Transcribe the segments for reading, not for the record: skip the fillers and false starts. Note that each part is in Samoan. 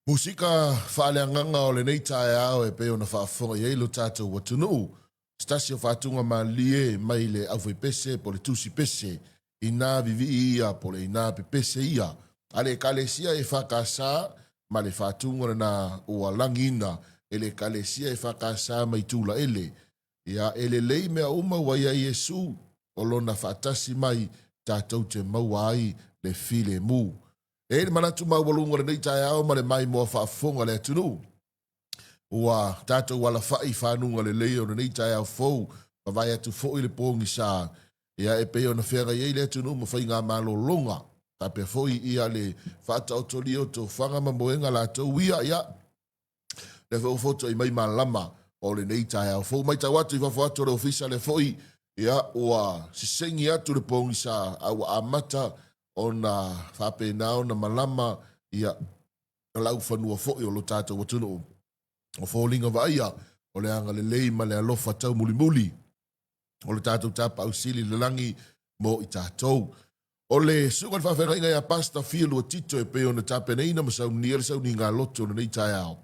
Musika faaleagaga o lenei taeao e pei ona faafofoga i ai lo tatou atunuu. Se tasi o faatuga malie mai le aufaipese po o le tusi pese inā vivii ia po o le inā pepese ia a le Ekalesia EFKS ma le faatuga lena ua lagiina e le Ekalesia EFKS mai Tulaele. Ia, e lelei mea uma ua i ai Iesu o lona faatasi mai tatou te maua ai le filemu. E i ai le manatu maualuga o lenei taeao ma le maimoa faafofoga a le atunuu. Ua tatou alafai i fanuga lelei o lenei taeao fou, mavae atu foi le pogisa, ia e pei ona feagai ai le atunuu ma faiga malologa, faapea foi ia le faataotolia o tofaga ma moega latou ia, ia lea foi ua fotuai mai malama o lenei taeao fou. Matau atu i fafo atu o le ofisa lea foi, ia ua sesegi atu le pogisa a ua amata ona faapena ona malama ia laufanua foi o lo tatou atunuu. O foliga vaaia o le agalelei ma le alofa taumulimuli o le tatou Tapaau Sili i le lagi mo i tatou. O le susuga i le faafeagaiga ia Pastor Fia Luatito e pei ona tapenaina ma saunia le sauniga loto o lenei taeao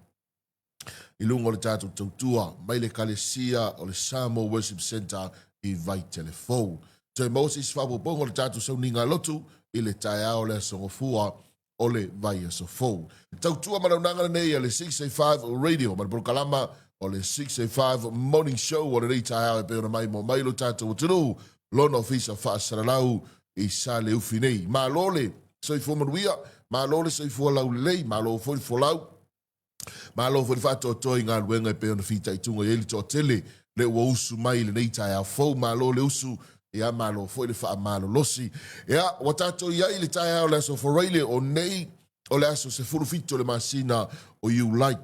i luga o le tatou tautua mai le Ekalesia o le Samoa Worship Centre i Vaitele Fou. Toe maua se isi faaopoopoga o le tatou sauniga lotu i le taeao o le Aso Gafua o le vaiaso fou. Tautua ma launaga lenei a le 685 Radio ma le polokalama o le 685 Morning Show o lenei taeao e pei ona maimoa mai lo tatou atunuu lona ofisa faasalalau i Saleufi nei. Malo le soifua manuia, malo le soifua laulelei, malo foi le folau. Malo foi le faatoatoa i galuega e pei ona fitaituga i ai le toatele le ua usu mai i lenei taeao fou. Malo le usu, ia malo foi le faamalolosi. Ia, ua tatou i ai i le taeao o le aso Faraile o nei, o le aso 17 o le masina o Iulai.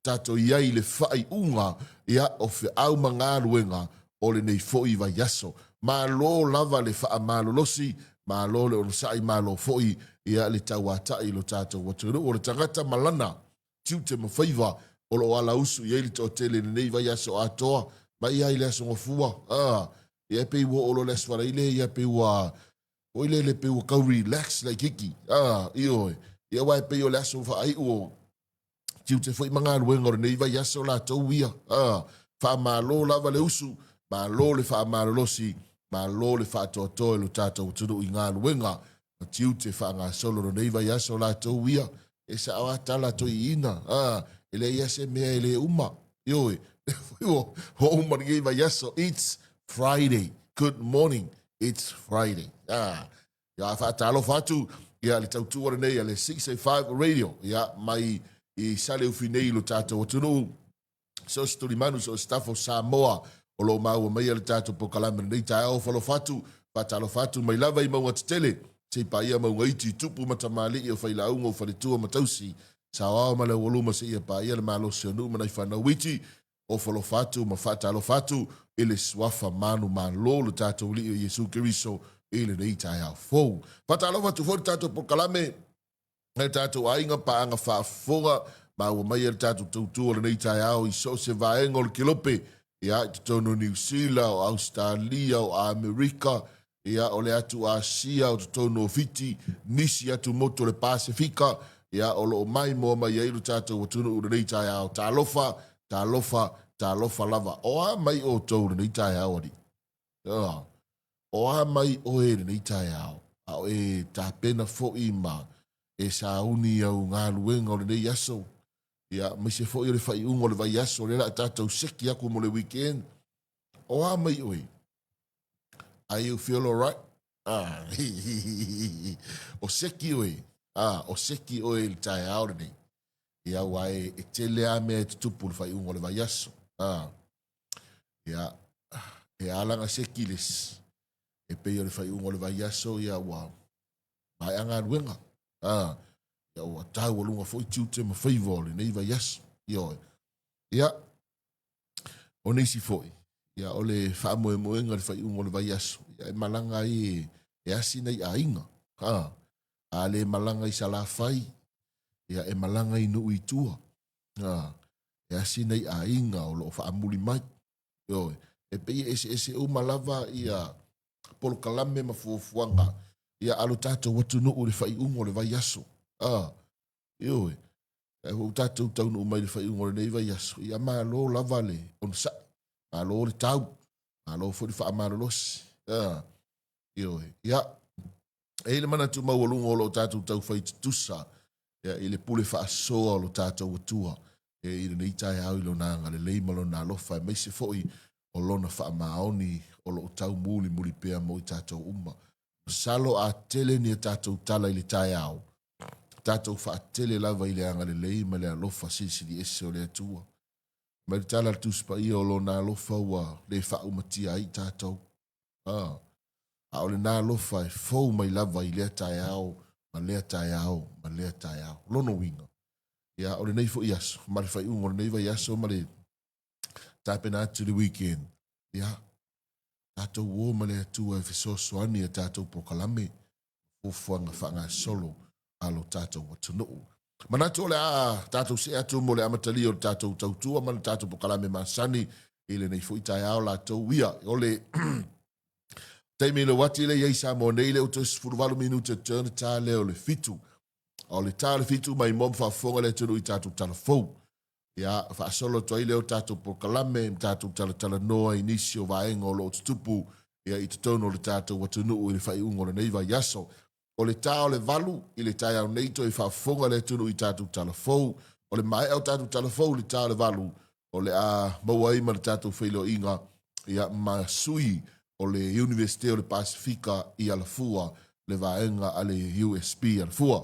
Tatou i ai i le faaiuga ia, o feau ma galuega o lenei foi vaiaso. Malo lava le faamalolosi, malo le onosai, malo foi ia le tauatai i lo tatou atunuu. O le tagata ma lana tiute ma faiva o lo o alausu i ai le toatele i lenei vaiaso atoa, mai lava i le Aso Gafua, a, ia e pei ua oo loa i le Aso Faraile, ia pei ua, foi lele pei ua tau relax laitiiti, a, ioe, ia aua e pei o le aso faaiu o tiute foi ma galuega o lenei vaiaso latou ia. A, faamalo lava le usu, malo le faamalolosi, malo le faatoatoa i lo tatou atunuu i galuega ma tiute faagasolo o lenei vaiaso latou ia. E sao a tala toeaiina, a, e leai lava se mea e le uma. Ioe, lea foi ua uma lenei vaiaso. It's Friday. Good morning. It's Friday. A, Ia faatalofa atu ia le tautua lenei a le 685 Radio ia mai i Saleufi nei i lo tatou atunuu. So se tulimanu, so se tafa o Samoa o lo o maua maia le tatou polokalame lenei taeao. Falofa atu, faatalofa atu mai lava i mauga tetele, sei paia mauga iti i tupu ma tamalii o failauga o faletua ma tausi, saoao ma le aualuma seia paia le malosi o nuu ma nai fanau iti. Ofo alofa atu ma faatalofa atu i le Suafa manumalo lo tatou Alii o Iesu Keriso i lenei taeao fou. Faatalofa atu foi le tatou polokalame le tatou aiga paaga faafofoga maua mai e le tatou tautua o lenei taeao i so o se vaega o le kelope, ia, i totonu o Niu Sila, o Ausetalia, o Amerika, ia, o le atu Asia, o totonu o Fiti, nisi atu motu o le Pasefika, ia, o lo o maimoa mai ai lo tatou atunuu i lenei taeao. Talofa, talofa, talofa lava. O a mai outou i lenei taeao, alii? Ia, o a mai oe i lenei taeao, a o e tapena foi ma e sauni i au galuega o lenei aso, ia, aemaise foi o le faaiuga o le vaiaso, lea o le a tatou seki aku mo le weekend. O a mai oe? Are you feel alright? Ah, o seki oe. Ah, o seki oe i le taeao lenei. Ia, aua e, e tele a mea e tutupu i le faaiuga o le vaiaso. Ah, ia, e ala na seki les. E pei o le faaiuga o le vaiaso, ia, ua maea galuega. Ah, ia, ua taualuga foi tiute ma faiva o lenei vaiaso. Ioe. Ia, O nisi foi, ia, o le faamoemoega i le faaiuga o le vaiaso, ia, e malaga ai e, e asi nai aiga. Ha, a le malaga i Salafai, ia, e malaga i nuu i tua. Ha, e asi nai aiga o lo o faamuli mai. Ioe, e pei e eseese uma lava ia polokalame ma fuafuaga ia a lo tatou atunuu i le faaiuga o le vaiaso. Ha, ioe. Ae ua tatou taunuu mai i le faaiuga o lenei vaiaso, ia malo lava le onosai, malo le tau, malo foi le faamalolosi. Ah, ioe. Ia, e i ai le manatu maualuga o lo o tatou taufai tutusa ia, i le pule faasoa o lo tatou Atua e i lenei taeao i lona agalelei ma lona alofa, aemaise foi o lona faamaoni o lo o taumulimuli pea mo i tatou uma. Masalo a tele ni a tatou tala i le taeao, tatou faatele lava i le agalelei ma le alofa silisili ese o le Atua. Mai le tala a le Tusi Paia o lona alofa ua le faaumatia ai i tatou. Ah, a o lena alofa e fou mai lava i lea taeao ma lea taeao ma lea taeao. Lona uiga, ia, o lenei foi aso ma le faaiuga o lenei vaiaso ma le tapena atu i le weekend, ia, tatou o ma le Atua e fesoasoani i a tatou polokalame, fuafuaga faagasolo a lo tatou atunuu. Manatu o le a tatou see atu mo le amatalia o le tatou tautua ma le tatou polokalame masani i lenei foi taeao latou ia. O le taimi le uati le i ai Samoa nei le o toe 18 minute turn ta lea o le fitu. O le ta o le fitu mai mo faafofoga le atunuu i tatou tala fou. Ia, faasolo atu ai lea o tatou polokalame ma tatou talatalanoa i nisi o vaega o lo o tutupu ia, i totonu o le tatou atunuu i le faaiuga o lenei vaiaso. O le ta o le 8 i le taeao nei toe faafofoga le atunuu i tatou tala fou. O le maea o tatou tala fou i le ta o le 8, o le a maua ai ma le tatou feiloaiga ia, ma sui o le Iunivesite o le Pasefika i Alafua, le vaega a le USP Alafua.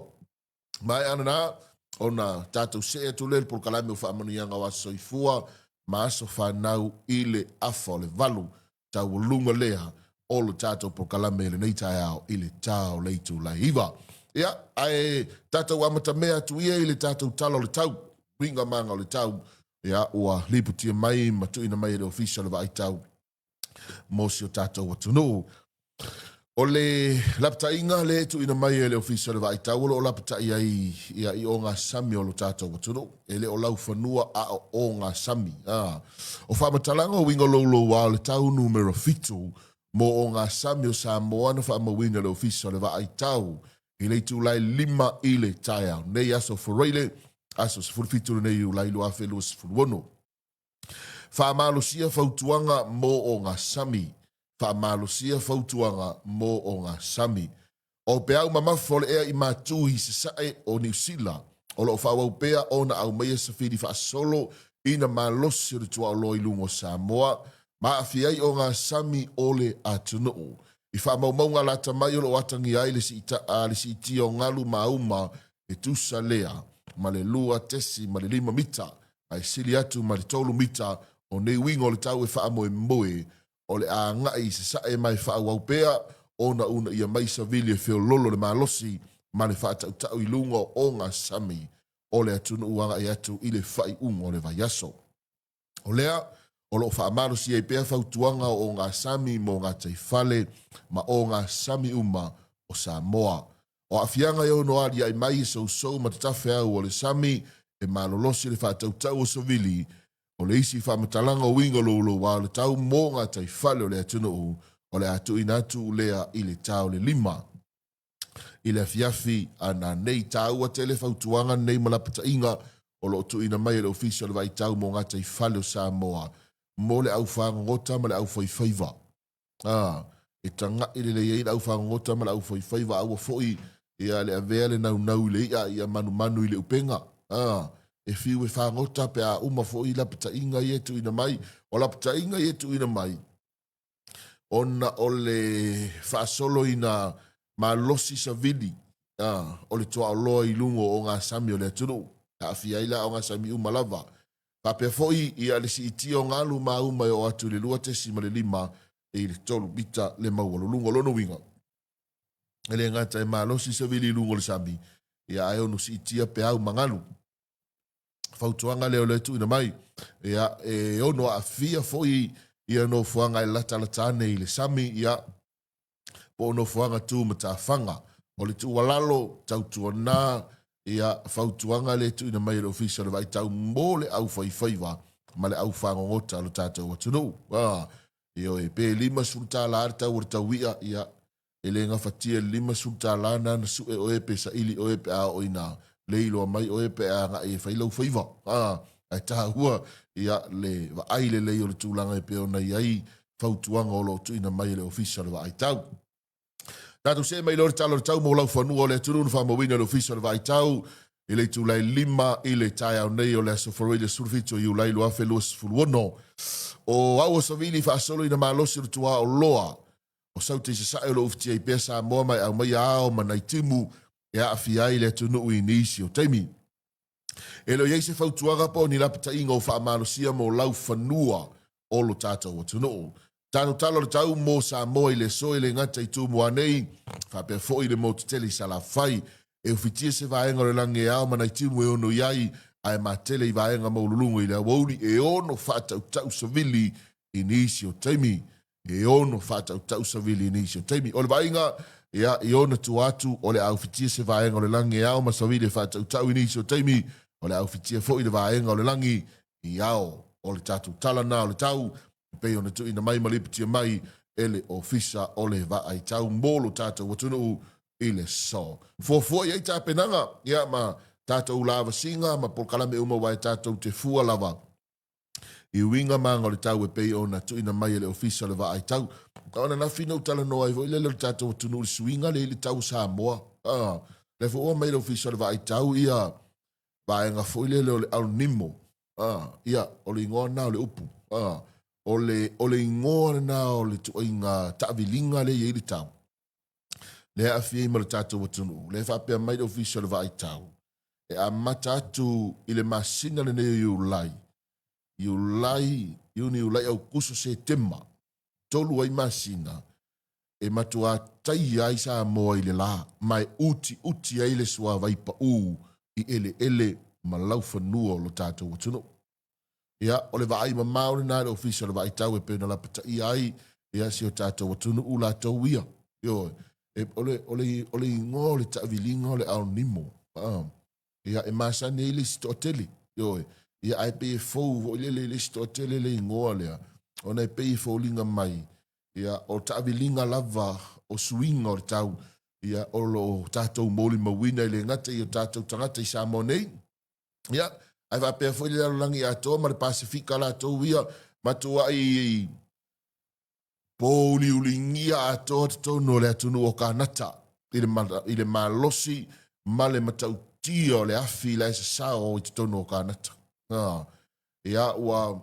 Maea lena, ona tatou see atu lea i le polokalame o faamanuiaga o aso soifua ma aso fanau i le afa o le 8, taualuga lea o le tatou polokalame i lenei taeao i le ta o le itulai 9. Ia, ae tatou amatamea atu ia i le tatou tala o le tau, uiga maga o le tau, ia, ua lipotia mai ma tuuina mai e le Ofisa o le Vaai Tau mo si o tatou atunuu. O le lapataiga le tuuina mai e le Ofisa o le Vaai Tau o lo o lapatai ai ia, i ogasami o lo tatou atunuu. E le o laufanua a o ogasami. Ah. O faamatalaga o uiga louloua o le tau numera 7 mo ogasami o Samoa na faamauina e le Ofisa o le Vaai Tau i le itulai 5 i le taeao. Nei aso Faraile, aso 17 lenei Iulai 2026. Faamalosia fautuaga mo ogasami. Faamalosia fautuaga mo ogasami. O peau mamafa o le ea i Matu i Sasae o Niu Sila, o lo o faaauau pea ona aumaia safili faasolo ina malosi o le tuaoloa i luga o Samoa, ma aafia ai ogasami o le atunuu. I faamaumauga lata mai o lo o atagia ai le siitia o galu ma auma e tusa lea ma le 2.5 mita, ae sili atu ma le 3 mita o nei uiga o le tau e faamoemoe o le a agai i sasae ma e faaauau pea ona uunaia mai savili e feololo le malosi ma le faatautau i luga o ogasami o le atunuu agai atu i le faaiuga o le vaiaso. O lea, o lo o faamalosi ai pea fautuaga o ogasami mo gataifale ma ogasami uma o Samoa. O aafiaga e ono aliae mai e sousou ma tatafeau o le sami e malolosi le faatautau o savili o le isi faamatalaga o uiga louloua o le tau mo gataifale o le atunuu o le a tuuina atu lea i le ta o le 5 i le afiafi a nanei. Taua tele fautuaga nei ma lapataiga o lo o tuuina mai e le Ofisa o le Vaai Tau mo Gataifale o Samoa mo le aufagogota ma le aufaifaiva. Ah, e taga'i lelei ai le aufagogota ma le aufaifaiva, aua foi ia le avea le naunau i le i'a ia manumanu i le upega. Ah, e fiu e fagota pe a uma foi lapataiga ia e tuuina mai. O lapataiga ia e tuuina mai, ona o le faasolo ina malosi savili o le tuaoloa i luga o ogasami o le atunuu, e aafia ai la ogasami uma lava. Faapea foi ia le siitia o galu ma auma e oo atu i le 2.5 i le 3 mita le maualuluga. O lona uiga, e le gata e malosi savili i luga o le sami, ia ae ono siitia peau ma galu. Fautuaga lea o lea tuuina mai, ia, e ono aafia foi ia nofoaga e latalata ane i le sami, ia, po o nofoaga tu matafaga. O le tuualalo tautuana, ia, fautuaga lea tuuina mai e le Ofisa o le Vaai Tau mo le aufaifaiva ma le aufagogota o le tatou atunuu. Ah, ioe, pe $50 le tau o le taui'a, ia, e le gafatia le $50 na na sue oe pe saili oe pe a oo ina le iloa mai oe pe a agai e fai lou faiva. A, ae taua ia le vaai lelei o le tulaga e pei ona i ai fautuaga o lo o tuuina mai e le Ofisa o le Vaai Tau. Tatou see mai loa le tala o le tau mo laufanua o le atunuu na faamauina e le Ofisa o le Vaai Tau i le itula e 5 i le taeao nei o le aso Faraile 17 o Iulai 2026. O au o savili faasolo ina malosi o le tuaoloa o Saute i Sasae o lo o ufitia ai pea Samoa ma e aumaia ao ma nai timu e aafia ai le atunuu i nisi o taimi. E le o i ai se fautuaga po o ni lapataiga o faamalosia mo laufanua o lo tatou atunuu. Tatou tala o le tau mo Samoa i le aso e le gata i Tumua nei, faapea foi le motu tele i Salafai. E ufitia se vaega o le lagi e ao ma nai timu e ono i ai, ae matele i vaega maualuluga i le aoauli e ono faatautau savili i nisi o taimi. E ono faatautau savili i nisi o taimi. O le vaaiga, ia, i ona tua atu, o le a ufitia se vaega o le lagi e ao ma savili e faatautau i nisi o taimi, o le a ufitia foi le vaega o le lagi i ao. O le tatou tala na o le tau, e pei ona tuuina mai ma lipotia mai e le Ofisa o le Vaai Tau mo lo tatou atunuu i le aso. Fuafua i ai tapenaga, ia, ma tatou lavasiga ma polokalame uma aua e tatou te fua lava i uiga ma aga o le tau e pei ona tuuina mai e le Ofisa o le Vaai Tau. O ananafi na ou talanoa ai foi lele o le tatou atunuu i le suiga lea i le tau o Samoa. Ah, lea foi ua aumai e le Ofisa o le Vaai Tau ia vaega foi lele o le El Nimo. Ah, ia, o le igoa lena o le upu. Ah, o le, o le igoa lena o le tuaiga taaviliga lea e i ai le tau. Lea e aafia ai ma le tatou atunuu. Lea e faapea mai le Ofisa o le Vaai Tau, e amata atu i le masina lenei o Iulai, Iulai, Iuni, Iulai, Aukuso, Setema, tolu ai masina e matuā taia ai Samoa i le lā, ma e utiuti ai le suavai paū i eleele ma laufanua o lo tatou atunuu. Ia, o le vaai mamao lena i le Ofisa o le Vaai Tau e pei ona lapataia ai ia si o tatou atunuu latou ia. Ioe, e, o, le, o, le, o le igoa o le taaviliga o le El Nimo. Ia, e masani ai le isi toatele. Ioe, ia ae pei e fou foi lele i le isi toatele le igoa lea, ona e pei e foliga mai, ia, o taaviliga lava o suiga o le tau, ia, o lo o tatou molimauina e le gata i o tatou tagata i Samoa nei, Ia, ae faapea foi le lalolagi atoa ma le Pasefika latou ia, matuai pouliulingia atoa totonu o le atunuu o Kanata i le, i le malosi ma le matautia o le afi la e sasao i totonu o Kanata. Ah, ia, ua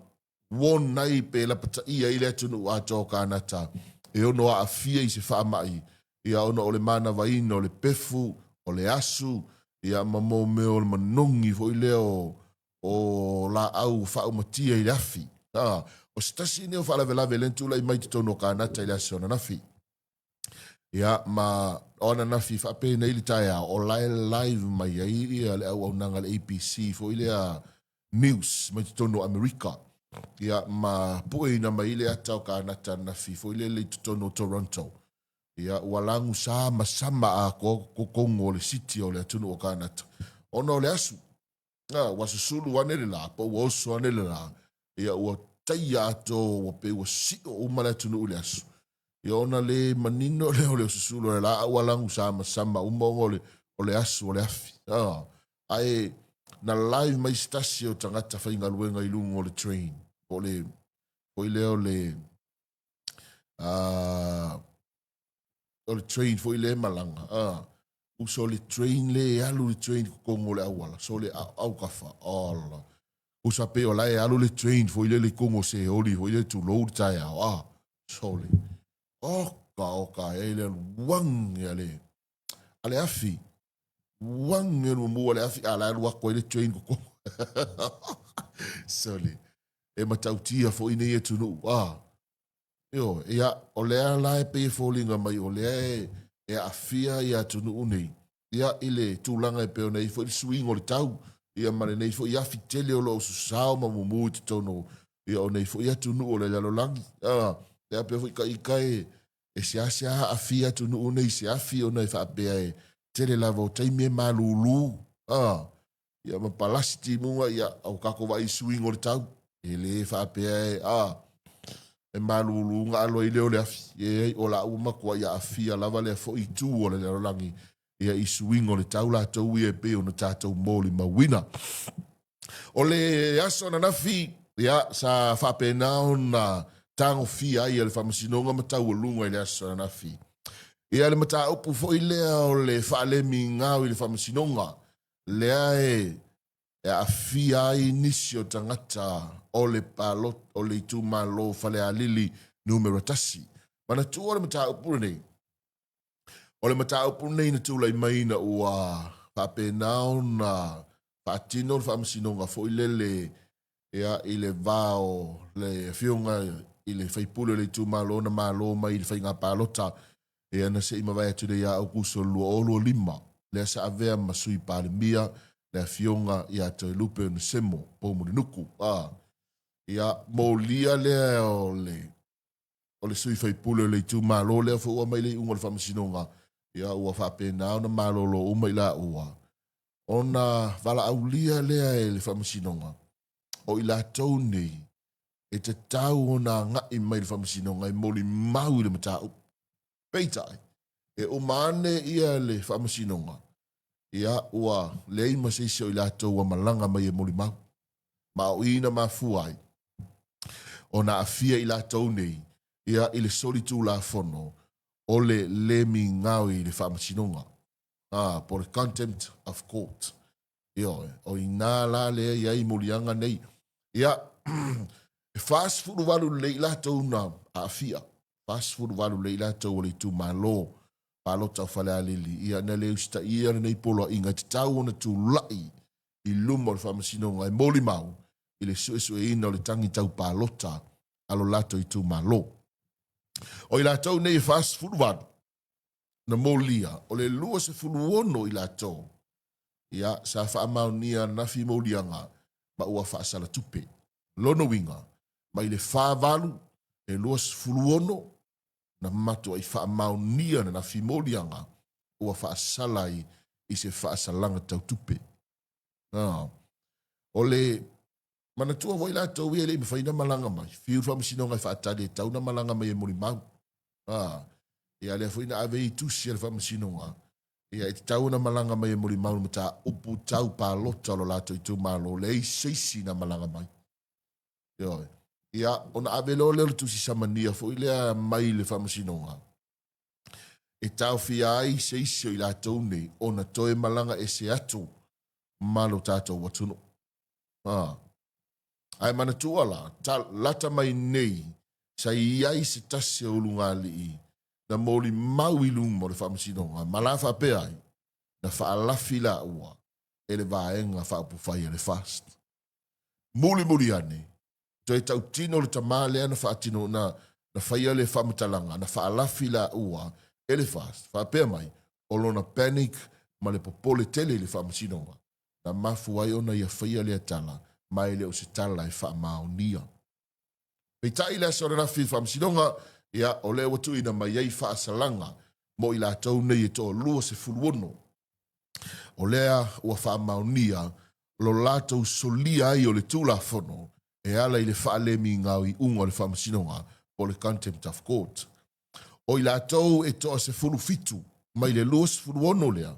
warn ai pe lapataia ai le atunuu atoa o Kanata e ono aafia i se faamai, ia ona o le manavaina o le pefu, o le asu, ia ma mo mea o le manogi foi lea o, o laau faaumatia i le afi. A, o se tasi nei o faalavelave lea na tulai mai i totonu o Kanata i le aso ananafi. Ia, ma o ananafi faapenei le taeao, o la e live mai ai ia le auaunaga a le ABC foi lea news mai totonu o Amerika. Ia, ma pueina mai le ata o Kanata ananafi foi lele i totonu o Toronto. Ia, ua lagusā ma sama atoa totonu o le city o le atunuu o Kanata ona o le asu. A, ua susulu ane le lā, po ua oso ane le lā, ia ua taia atoa ua pei ua sio uma le atunuu i le asu. Ia ona le manino lea o le susulu o le lā, a ua lagusamasama uma ona o le, o le asu o le afi. A, ae na live mai se tasi o tagata faigaluega i luga o le train, po o le, foi lea o le, o le train foi lea e malaga, a, uso o le train lea e alu le train i totonu o le auala, so le autafa, ala. Usa pei o la e alu le train foi lele i totonu o Seoli foi lele tulou le taeao, a, sole. Oka, oka, e le alu age a le, a le afi. Age le mumu a le afi, a la e alu atu ai le train totonu. Sole. E matautia foi nei atunuu, a. Ioe, ia, o lea la e pei e foliga mai o lea e, e aafia ia atunuu nei, ia, i le tulaga e pei ona i ai foi le suiga o le tau, ia, ma lenei foi afi tele o lo o susao ma mumu i totonu, ia, o nei foi atunuu o le lalolagi. A, e faapea foi ka ita e, e seasea aafia atunuu nei i se afi ona e faapea e tele lava o taimi e malulu, a, ia ma palasi timuga, ia, o tatou vaai i suiga o le tau, e le faapea e, a, e malulu ona alo ai lea o le afi. E ai, o la ua matuai aafia lava lea foi itu o le lalolagi. Ia, i suiga o le tau latou ia e pei ona tatou molimauina. O le aso ananafi, ia, sa faapena ona tagofia ai e le Faamasinoga ma taualuga i le aso ananafi. Ia, le mataupu foi lea o le faalemigao i le Faamasinoga, lea e aafia ai nisi o tagata o le palota o le itumalo Falealili numera 1. Manatua le mataupu lenei, O le mataupu lenei na tulai mai ina ua faapena ona faatino le faamasinoga foi lele ia, i le va o le afioga i le faipule o le itumalo na malo mai i le faiga palota ia na se i mavae atu nei ia Aokuso 2025, lea sa avea ma sui Palemia le afioga ia Toelupe Onesemo Poumulinuku. Ia, molia lea o le o le sui faipule o le itumalo lea foi ua aumai le iuga o le faamasinoga, ia ua faapena ona malolo uma i laua, ona valaaulia lea e le faamasinoga, o i latou nei e tatau ona agai mai le faamasinoga e molimau i le mataupu. Peitai, e uma ane ia le faamasinoga, ia ua leai ma se isi o i latou ua malaga mai e molimau. Ma o i na mafua ai ona aafia i latou nei ia i le solitulafono o le le migao i le faamasinoga, a, po o le contempt of court. Ioe, o ina la lea i ai moliaga nei. Ia, e 48 lelei i latou na aafia, 48 lelei i latou o le itumalo palota o Falealili, ia na le usitaia lenei poloaiga e tatau ona tulai i luma o le faamasinoga e molimau i le suesueina o le tagi tau palota a lo latou itumalo. O i latou nei e 48 na molia, o le 26 i latou ia, sa faamaonia ananafi moliaga ma ua faasala tupe. Lona uiga, mai le 48 e 26 na matuai faamaonia ananafi moliaga ua faasala ai i se faasalaga tau tupe. O le manatua foi latou ia e le i mafai ona malaga mai, fiu le faamasinoga e faatali e tau na malaga mai e molimau. Ia lea foi na ave i tusi a le faamasinoga, ia e tatau ona malaga mai e molimau le mataupu tau palota o lo latou itumalo, leai se isi na malaga mai. Ioe. Ia, ona ave loa lea o le tusi samania foi lea mai le faamasinoga, e taofia ai se isi o i latou nei ona toe malaga ese atu ma lo tatou atunuu. Ae manatua la, ta, lata mai nei, sa i ai se tasi o ulugalii na molimau i luma o le faamasinoga, ma la faapea ai, na faalafi laua e le vaega faaupufai a le FAST. Mulimuli ane, toe tautino le tama lea na faatino, na, na faia le faamatalaga, na faalafi laua e le FAST, faapea mai, o lona panic ma le popole tele i le faamasinoga, na mafua ai ona ia faia lea tala, ma e le o se tala e faamaonia. Peitai i le aso ananafi i le faamasinoga, ia, o lea ua tuuina mai ai faasalaga mo i latou nei e toalua 16. O lea ua faamaonia lo latou solia ai o le Tulafono e ala i le faalemigaoiuga o le faamasinoga po o le contempt of court. O i latou e toa 17 mai le 26 lea,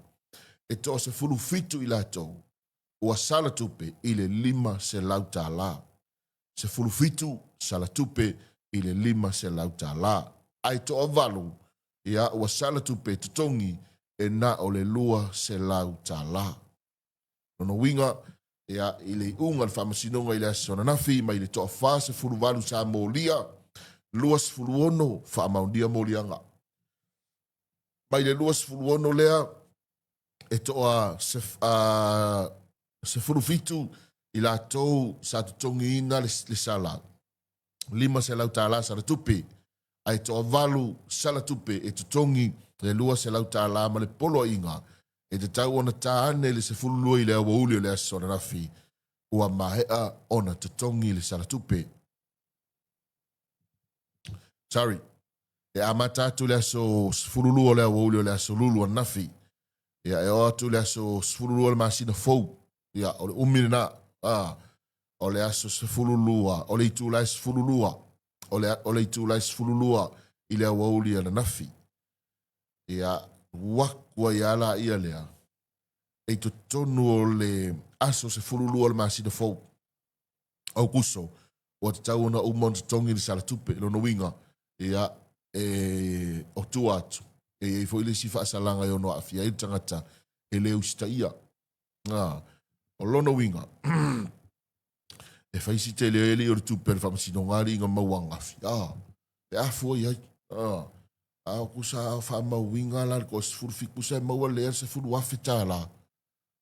e toa 17 i latou ua sala tupe i le $500. 17 sala tupe i le $500. Ae toa 8 ia ua sala tupe totogi e na o le $200. Lona uiga, ia, i le iuga o le faamasinoga i le aso ananafi mai le toa 48 sa molia, 26 faamaonia moliaga. Mai le 26 lea, e toa 17 i latou sa totogiina le sala $500 sala tupe, ae toa 8 sala tupe e totogi le $200 ma le poloaiga e tatau ona ta ane le 12 i le aoauli o le aso ananafi ua maea ona totogi le sala tupe. Sorry. E amata atu le aso 12 o le aoauli o le aso Lulu ananafi. Ia, e oo atu le aso 12 o le masina fou. Ia, o le umi lena. O le aso 12, o le itula e 12, o le itula e 12 i le aoauli ananafi. Ia, alu atu ai lava laia lea i totonu o le aso 12 o le masina fou, Aokuso, ua tatau ona uma ona totogi le sala tupe. Lona uiga, ia, e o tua atu, e i ai foi le isi faasalaga e ono aafia ai le tagata e le usitaia. A, o lona uiga, e fai si tele ai alii o le tupe a le Faamasinoga alii na maua ananafi. A, pe a fua i ai. A, a o kusa faamauina la le toa 17 sa e maua lea le $10,000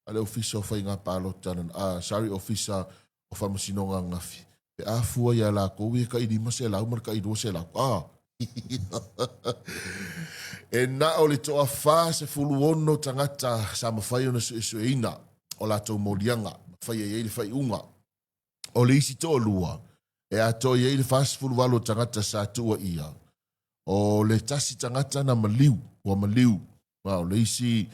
a le Ofisa o Faiga Palota, sorry, Ofisa o Faamasinoga ananafi, pe a fua iā latou ia tai 500 ma le tai 200. A! E na o le toa 46 tagata sa mafai ona suesueina o latou moliaga ma faia i ai le faaiuga. O le isi toalua e atoa i ai le 48 o tagata sa tuuaia, o le tasi tagata na maliu, ua maliu, a o le isi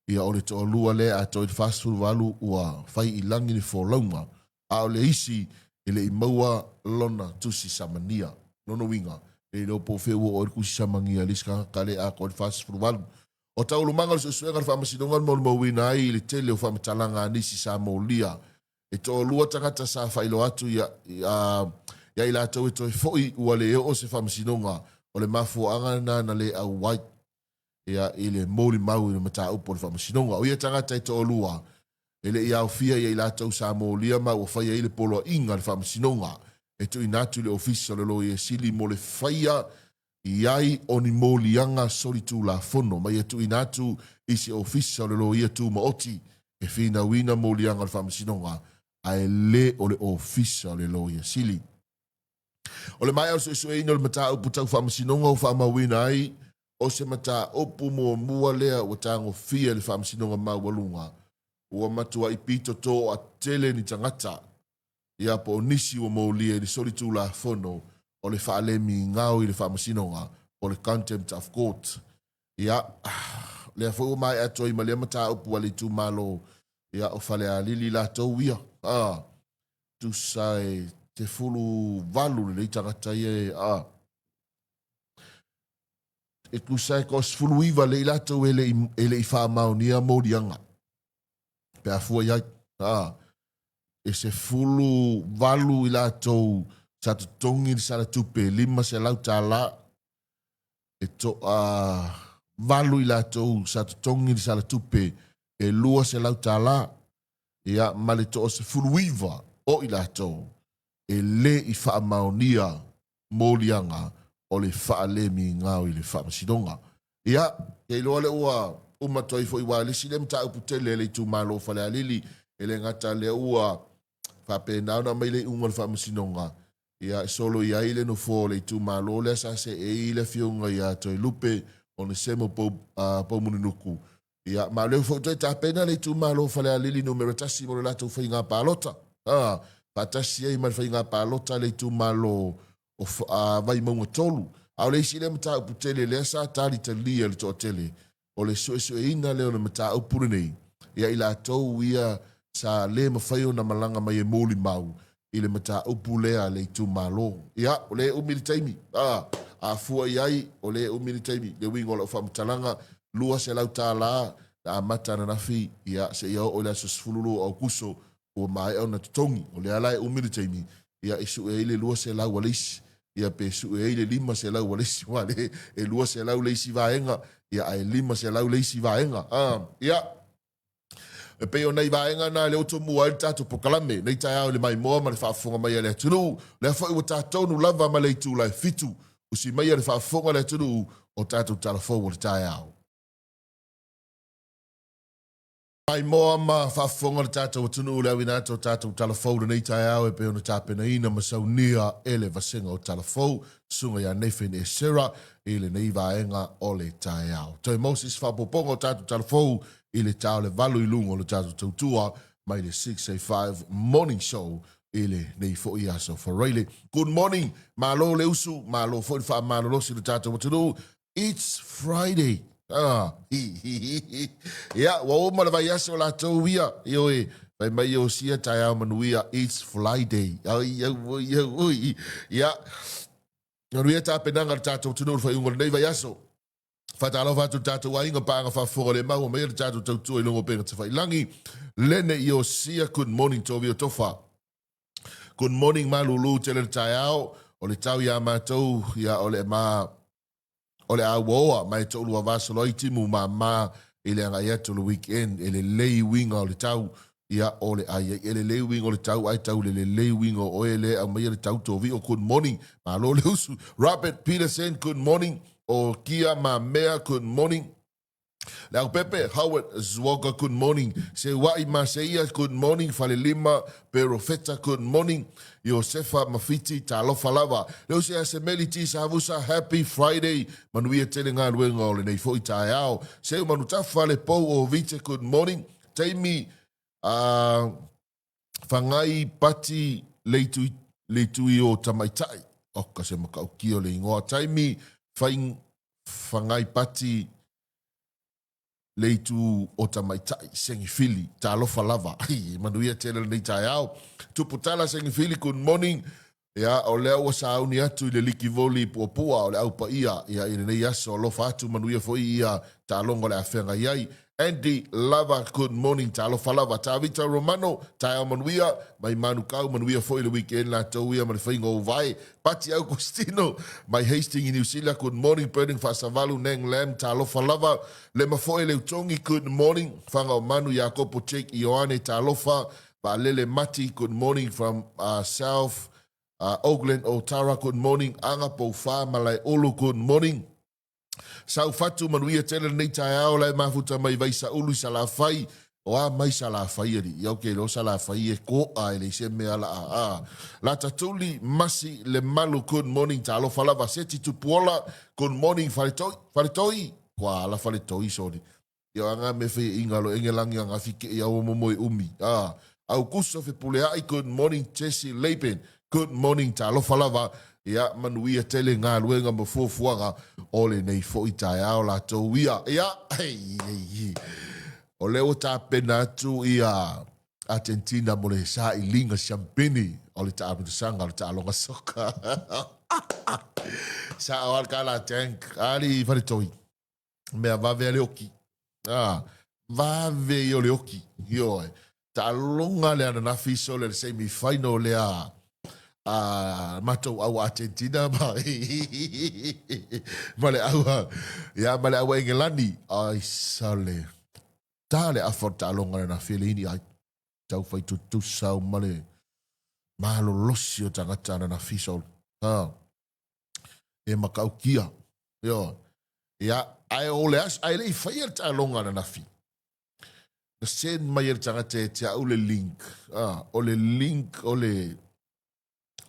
ia o le toalua lea atoa i le 48 ua fai i lagi le folauga, a o le isi e le i maua lona tusi samania. Lona uiga, e le iloa po o fea ua oo ai le tusi samania a le isi tagata lea atoa i le 48. O taualumaga o le suesuega a le Faamasinoga na molimauina ai i le tele o faamatalaga a nisi sa molia. E toalua tagata sa faailoa atu ia ia i latou e toe foi ua le oo se faamasinoga, o le mafuaaga lena na le auai ia i le molimau i le mataupu o le faamasinoga. O ia tagata e toalua e le i aofia ia i latou sa molia ma ua fai ai le poloaiga a le faamasinoga e tuuina atu i le Ofisa o le Loia Sili mo le faia i ai o ni moliaga solitulafono ma ia tuuina atu i se Ofisa o le Loia Tumaoti e finauina moliaga o le Faamasinoga ae le o le Ofisa o le Loia Sili. O le maea o le suesueina o le mataupu tau Faamasinoga ua faamauina ai o se mataupu muamua lea ua tagofia e le Faamasinoga Maualuga ua matuai pito toatele ni tagata ia po o nisi ua molia i le solitulafono o le faalemigao i le Faamasinoga po o le Contempt of Court. Ia, lea foi ua maea atu ai ma lea mataupu a le itumalo, ia, o Falealili latou ia. A, tusa e 18 lenei tagata ia e, a, e tusa e toa 19 lea i latou e le i, e le i faamaonia moliaga. Pe a fua i ai. A, e 18 i latou sa totogi le sala tupe $500, e toa valu i latou sa totogi le sala tupe e $200, ia ma le toa 19 o i latou e le i faamaonia moliaga o le faalemigao i le Faamasinoga. Ia, te iloa lea ua uma atu ai foi aua le isi lea mataupu tele a le itumalo o Falealili, e le gata lea ua faapena ona aumai le iuga o le Faamasinoga, ia e solo i ai le nofoa o le itumalo lea sa seei le afioga ia Toelupe Onesemo Poumulinuku. Ia, ma o lea foi ua toe tapena le itumalo o Falealili numera 1 mo le latou faiga palota. A, faatasi ai ma le faiga palota a le itumalo o Vaimauga 3. A o le isi lea mataupu tele lea sa talitalia e le toatele, o le suesueina lea o le mataupu lenei ia i latou ia sa le mafai ona malaga mai e molimau i le mataupu lea a le itumalo. Ia, o lea e umi le taimi. A, a fua i ai, o lea e umi le taimi. Le uiga o lau faamatalaga, $200 na amata ananafi, ia, seia oo i le aso 12 o Aokuso, ua maea ona totogi. O lea la e umi le taimi, ia, e sue ai le 200 a le isi, ia, pe sue ai le 500 a le isi, aua le, e 200 le isi vaega, ia, ae 500 le isi vaega. A, ia. E pei o nai vaega na lea ua tomua ai le tatou polokalame nei taeao i le maimoa ma le faafofoga mai a le atunuu. Lea foi ua tatonu lava ma le itula e 7, usi maia le faafofoga a le atunuu o tatou tala fou o le taeao. Maimoa ma faafofoga le tatou atunuu le auina atu o tatou tala fou lenei taeao e pei ona tapenaina ma saunia e le vasega o tala fou, Susuga ia Nathan Esera i lenei vaega o le taeao. Toe Moses faaopoopoga o tatou tala fou i le ta o le 8 i luga o le tatou tautua mai le 685 Morning Show i lenei foi aso Faraile. Good morning, malo le usu, malo foi le faamalolosi i le tatou atunuu. It's Friday. Ah, hi, hi, hi, hi. Ia, ua uma le vaiaso latou ia. Ioe, fai mai o sia taeao manuia, it's Friday. Ai, au, oi, au, oi. Ia, manuia tapenaga a le tatou atunuu i le faaiuga o lenei vaiaso. Faatalofa atu i le tatou aiga paaga faafofoga le maua mai ai le tatou tautua i luga o upega tafailagi. Lene Iosia, good morning Tovio Tofa. Good morning Malulu tele le taeao o le tau iā matou ia o le ma o le a uaoa ma e toʻulua vasolo ai timu mama i le agai atu o le weekend e lelei uiga o le tau ia o le ai ai e lelei uiga o le tau ae tau le lelei uiga o oe le aumaia le tau Tovio good morning malo le usu Robert Peterson good morning o Kia Mamea good morning Leaupepe, Howard Zwoga, good morning. Seua'i Maseia, good morning. Falelima, Perofeta, good morning. Iosefa Mafiti, talofa lava. Leusi Asemeli T. Savusa, happy Friday. Manuia tele galuega o lenei foi taeao. Seu Manutafa, Le Pou o Vite, good morning. Taimi, Whangai Pati Leitui, Leitui o Tamaitai. Oka se makaukia o le ingoa. Taimi, Whaing, Whangai Pati le itu o tamaitai, Sengifili, talofa lava. Ai, manuia tele lenei taeao. Tuputala Sengifili, good morning. Ia, o lea ua sauni atu i le liki voli i Puapua o le Au Paia, ia, i lenei aso, alofa atu, manuia foi ia taaloga o le a feagai ai. Andy Lava, good morning, talofa lava. Tavita Romano, taeao manuia, mai Manukau, manuia foi le weekend latou ia ma le faiga o uvae. Pati Augustino, mai Hastings i Niu Sila, good morning. Burning Faasavalu, Nang Lam, talofa lava. Lema Foe Leutogi, good morning. Whangaomanu, Iakopo Jake Ioane, talofa. Vaalele Mati, good morning from South Auckland, Otara, good morning. Aga Pouwha, Malaeulu, good morning. Saufatu, manuia tele lenei taeao, la e mafuta mai Vaisaulu i Salafai. O a mai Salafai alii? Ia ok lo Salafai e koa e leai se mea la a a. Latatuli, Masi, Lemalu, good morning, talofa lava. Seti Tupuola, good morning, Faletoi, Faletoi, kua ala Faletoi sorry. Ia anga me whai inga lo Engelangi anga whike i aua momo e umi. A, Aukuso Fepuleai, good morning, Jesse Laban, good morning, talofa lava. Ia, manuia tele galuega ma fuafuaga o lenei foi taeao latou ia. Ia, hei, hei, hei. O lea ua tapena atu ia Argentina mo le sailiga siampini o le taamilosaga o le taaloga soka. Sao lava le kala tank, ali faletoi. Mea vave a le oki. Ah, vave ia o le oki. Ioe. Taaloga le ananafi sole le semi final lea a matou au Argentina ma ma le au ia ma le au Engelani. Ai sale. Ta le afa o le taaloga le ananafi e le ini ai. Tau fai tutusa uma le malolosi o tagata ananafi sole. Ha. E makaukia. Ioe. Ia, ae o le aso, ae le i faia le taaloga ananafi. Na send mai e le tagata ia te au le link. Ah, o le link o le,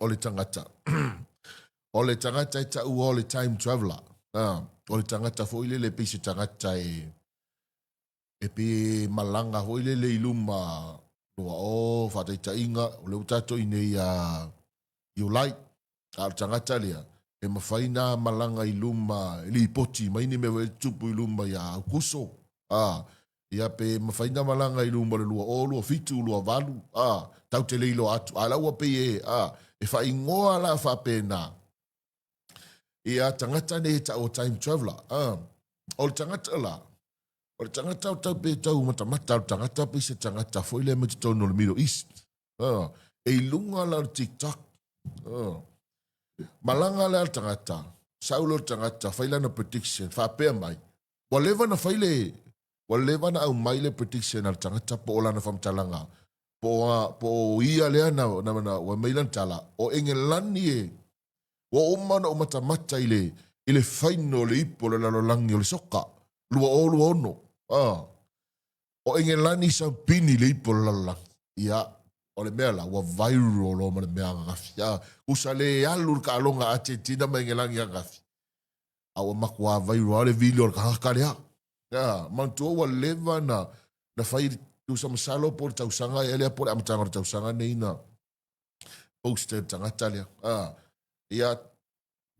o le tagata. o le tagata e taua o le time traveller. Ah, o le tagata foi lele pei se tagata e, e pei e malaga foi lele i luma lua o, faataitaiga, o lea ua tatou i nei ia Iulai. A o le tagata lea, e mafai na malaga i luma e lipoti mai ni mea foi e tutupu i luma ia Aukuso, a, ia pe mafai na malaga i luma o le 20, 27, 28, a, tatou te le iloa atu. A o la ua pei e, a, e faaigoa la faapena ia tagata nei e tau o time traveller, a. O le tagata la, o le tagata o tau pe tau matamata o le tagata pei se tagata foi lea mai totonu o le Middle East. Ah, e i luga la o le TikTok. Ah. Malaga lea le tagata, sau lea o le tagata, fai lana prediction, faapea mai, ua leva na fai le, ua leva na aumai le prediction a le tagata po o lana faamatalaga, po o, a, po o ia lea na, na, na, ua aumai lana tala, o Engelani e, ua uma ona ou matamata i le, i le final o le ipu o le lalolagi o le soka, 2026. Ah. O Engelani sampini le ipu o le lalolagi. Ia, o le mea la, ua viral loa ma le mea ananafi. A, usa le alu le taaloga a Argentina ma Engelani ananafi. A ua matua viral lava le video a le tagata lea. Ia, manatua ua leva na, na fai tusa masalo po o le tausaga ea lea po o le amataga o le tausaga nei na post e le tagata lea. A, ia,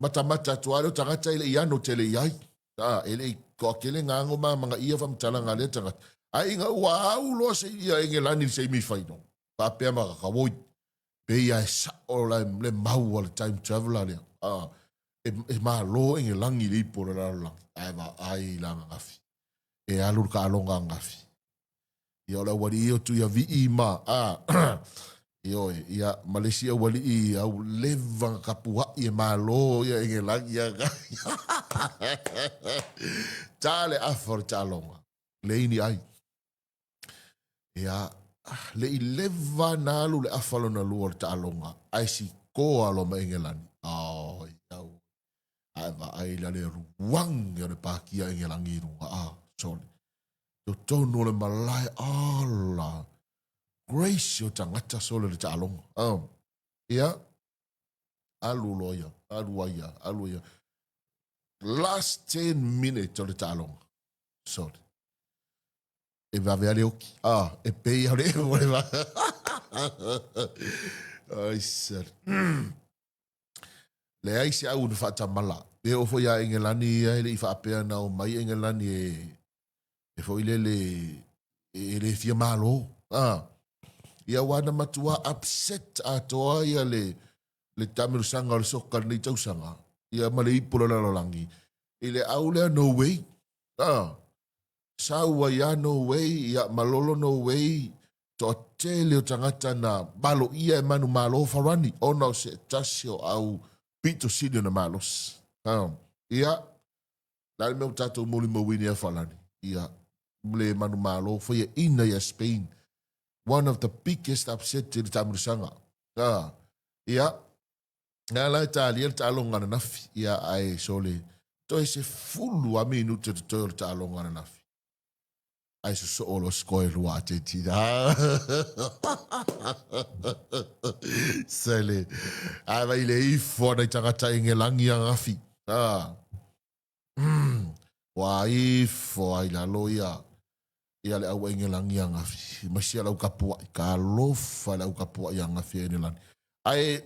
matamata atu lava lea o tagata e le i ano tele i ai. A, e le i toatele na ano ma amanaia faamatalaga a lea tagata. Ae ina ua au loa se ia Engelani i le semi final, faapea ma kakawoi, pei lava e sao la le mau a le time traveller lea. A, e, e malo Engelani i le ipu o le lalolagi. Ae vaai i la ananafi. E alu le taaloga ananafi. Ia o le aualii o Tuiavii ma a ioe, ia ma le isi aualii au leva na tapuai e malo ia Engelani ia. Ta le afa o le taaloga, leai ni ai. Ia, le i leva na alu le afa lona lua o le taaloga, ae sikoa loa ma Engelani. Oi, au. Ae vaai la le ruangi o le pakia Engelani i luga. Ah, sole. Totonu o le malae, ala. Grace o tagata sole le taaloga. Oh. Ia, alu loa ia, alu ai ia, alu ia. Last 10 minutes o le taaloga. Sole. E vave a le oki. Ah, e pei a le o le va. Ai, sole. Leai se au na faatamala. E oo foi ia Engelani ia e le i faapea na omai Engelani e, e foi lele e le fia malo. Ah. Ia ua na matua upset atoa ia le le taamilosaga o le soka lenei tausaga ia ma le ipu o le lalolagi i le au lea no way. Ah. Sau ai a no way, ia malolo no way, toatele o tagata na maloia e manumalo Farani ona o se tasi o au pito sili ona malosi. Ha. Ia, la le mea ua tatou molimauina ia Farani. Ia, le manumalo faiaina ia Spain. One of the biggest upset i le taamilosaga. Ha. Ia, nga la e talia le taaloga ananafi. Ia, ae sole, toe 10 a minute totoe o le taaloga ananafi. Ae sosoo loa score e lua Argentina. Sele. Ae vai le ifo ana i tagata Engelangi ananafi. Ah. Ua ifo ai lalo ia ia le au Engelangi ananafi. Ma sia lau kapua'i. Ka alofa le au kapua'i ananafi e Engelani. Ae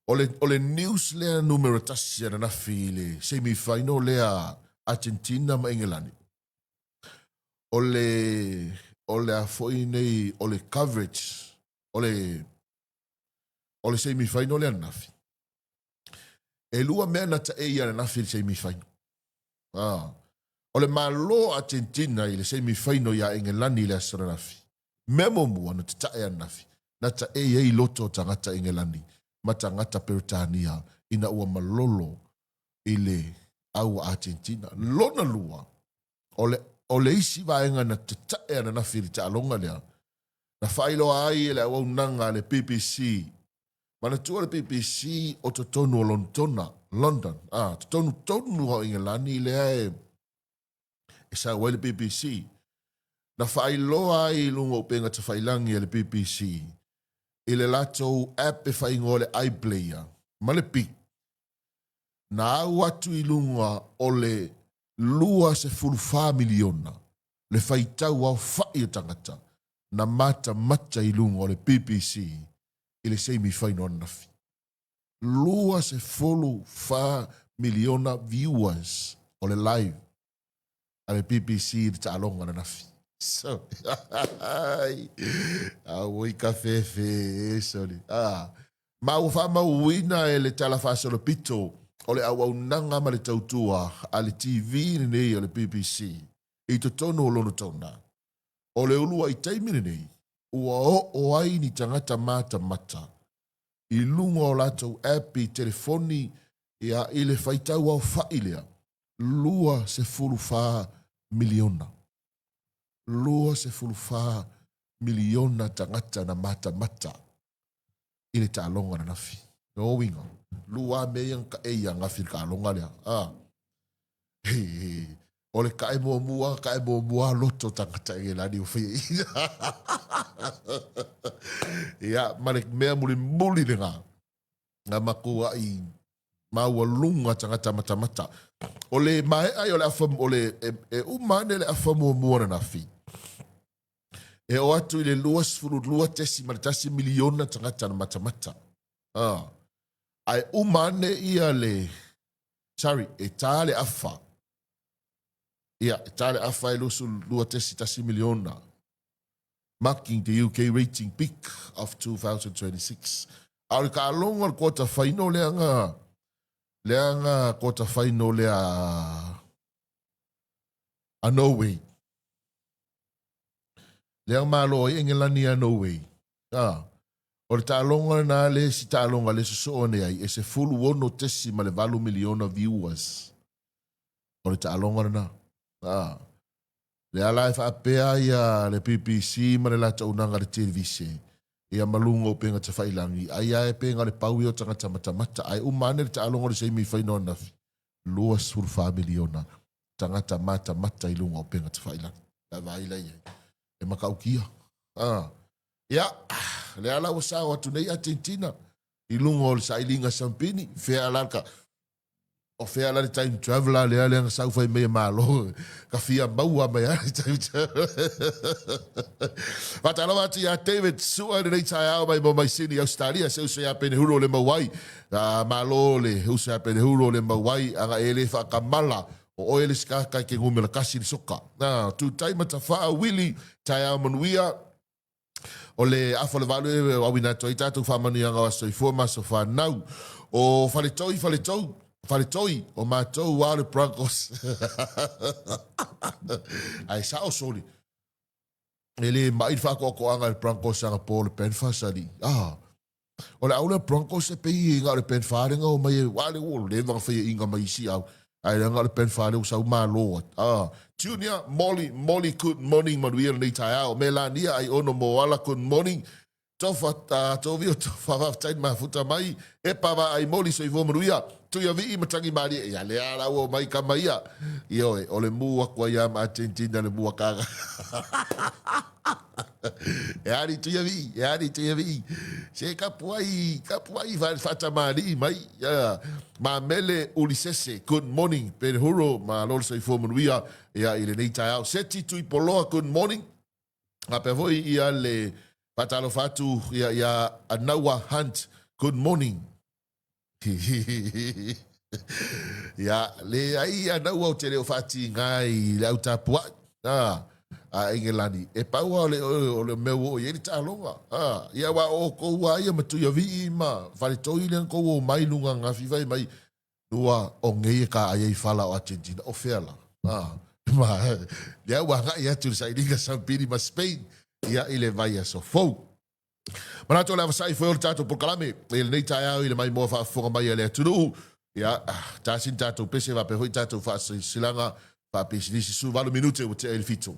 O le, o le news lea numera tasi ananafi i le semi final lea Argentina ma Engelani. O le, o le a foi nei, o le coverage, o le, o le semi final lea ananafi. E lua mea na taei ananafi i le semi final. Ah. O le malo Argentina i le semi final iā Engelani i le aso ananafi. Mea muamua na tatae ananafi, na taei ai loto o tagata Engelani ma tagata Peretania ina ua malolo i le au a Argentina. Lona lua, o le, o le isi vaega na tatae ananafi i le taaloga lea, na faailoa ai e le auaunaga a le BBC. Manatua le BBC o totonu o Lonetona, London, a, totonu tonu o Engelani lea e, e sau ai le BBC. Na faailoa ai i luga o upega tafailangi a le BBC i le latou app e faaigoa le iPlayer ma le Big. Na au atu i luga o le 24 miliona le faitau aofai o tagata na matamata i luga o le BBC i le semi final ananafi. 24 miliona viewers o le live a le BBC i le taaloga ananafi. So, ai, auoi ka fefe, sorry. Ah, ma ua faamauina e le tala faasolopito o le auaunaga ma le tautua a le TV lenei o le BBC i totonu o Lonotona. O le uluai taimi lenei, ua oo ai ni tagata matamata i luga o latou app i telefoni ia i le faitau aofai lea, 24 miliona. 24 miliona tagata na matamata i le taaloga ananafi. Lona uiga, lua mea ia na taei ia ananafi i le taaloga lea. A. O le tae muamua, tae muamua loto tagata i lani o whai. Ia, ma le mea mulimuli lena, na makua'i maualuga tagata matamata. O le maea ai o le afa, o le, e, e uma ane le afa muamua ananafi, e oo atu i le 22.1 miliona tagata na matamata. Ah. Ae uma ane ia le, sorry, e tā le afa. Ia, e tā le afa e 22.1 miliona. Marking the UK rating peak of 2026. A o le taaloga o le quarter final lea na Leaga quarter final lea a Norway. Lea malo ai Engelani ia Norway. Ah, o le taaloga lena le isi taaloga le sosoo ane ai e 16.8 miliona viewers. O le taaloga lena. Ah, lea la e faapea ia le BBC ma le latou auaunaga le televise ia ma luga o upega tafailangi ai a e pe na o le pau ia o tagata matamata ae uma ane le taaloga o le semi final ananafi 24 miliona tagata matamata i luga o upega tafailangi. La vaai la i ai. E matautia. Ah. Ia, lea la ua sao atu nei Argentina i luga o le sailiga sampini, fea la ka o fea la le time traveler lea lea na sau fai mai e malo ka fia maua mai a le time traveler. Faatalofa atu ia David Sua i lenei taeao mai mo mai Sydney, Australia, se uso ia Penehuro le mauai. Malo le uso ia Penehuro le mauai, aga e le faakamala o oe le sikaka i ke ngumela kasi le soka. Tutai Matafaa Willie, taeao manuia. O le afa o le valu e auina atu ai tatou faamanuiaga o aso soifua ma aso fanau. O Faletoi, Faletoi, Faletoi, o matou a o le Broncos. Ae sao soli. E le mai le faatoatoaga e le Broncos anapo o le Panthers ali. Ah, o le au lea Broncos e pei na o le Panthers le na o mai e, wa le ua leva na whaia inga mai isi au. Ai le na o le Panthers le ua sau malo at. Ah, Junior, Molly, Molly, good morning, manuia lenei taeao. Melania, ai ono Moala, good morning. Tofa, Tovi o Tofa, faafetai le mafuta mai. Epa vaai moli, soifua manuia. Tuiavii ma Tagimalie, ia lea la ua mai kama ia. Ioe, o le mu aku ai a ma Argentina le mu akaga. E ali Tuiavii, e ali Tuiavii. Se kapuai, kapuai faatamalii mai. Ia, Mamele Ulisese, good morning. Penehuro, malo le soifua manuia ia i lenei taeao. Seti Tuipoloa, good morning. Faapea foi ia le faatalofa atu ia ia Anaua Hunt, good morning. Ia, leai Anaua ou te le o faatiga i le au tapuai. Ah, a Engelani, e pau lava o le, o le mea ua oo i ai le taaloga. Ah, ia aua o outou lava ia ma Tuiavii ma Faletoi lea na tou omai luga ananafi fai mai, Ua o nei e ka ai ai fala o Argentina. O fea la? Ah, ma, lea ua agai atu le sailiga sampili ma Spain ia i le vaiaso fou. Manatu o le avasa'i foi o le tatou polokalame i lenei taeao i le maimoa faafofoga mai a le atunuu. Ia, tasi ni tatou pese faapea foi tatou faasilasilaga faapisinisi 18 minute ua tea i le 7.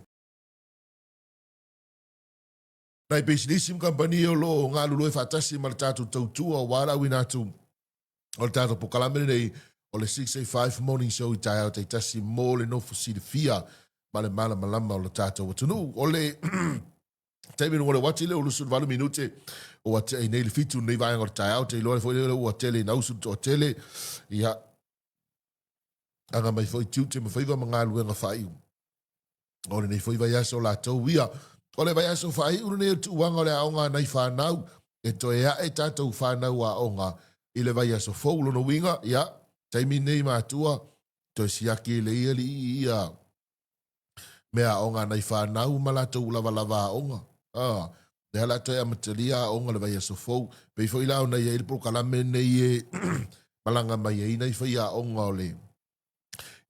Nai pisinisi ma kamupani o lo o galulue faatasi ma le tatou tautua aua le auina atu o le tatou polokalame lenei o le 685 Morning Show i taeao taitasi mo le nofo silafia ma le malamalama o le tatou atunuu. O le taimi luga o le uati lea ua 28 minute ua tea i nei le 7 lenei vaega o le taeao. Te iloa foi lea ua tele ina usu le toatele. Ia, aga mai foi tiute ma faiva ma galuega faaiu. O lenei foi vaiaso latou ia. O le vaiaso faaiu lenei o le tuuaga o le aoga a nai fanau e toe ae tatou fanau aoga i le vaiaso fou. Lona uiga, ia, taimi nei matua, toe siaki e le ia alii ia mea aoga a nai fanau ma latou lavalava aoga. Ah, lea la toe amatalia aoga le vaiaso fou. Pei foi la ona i ai le polokalame nei e malaga mai ai nai faiaoga o le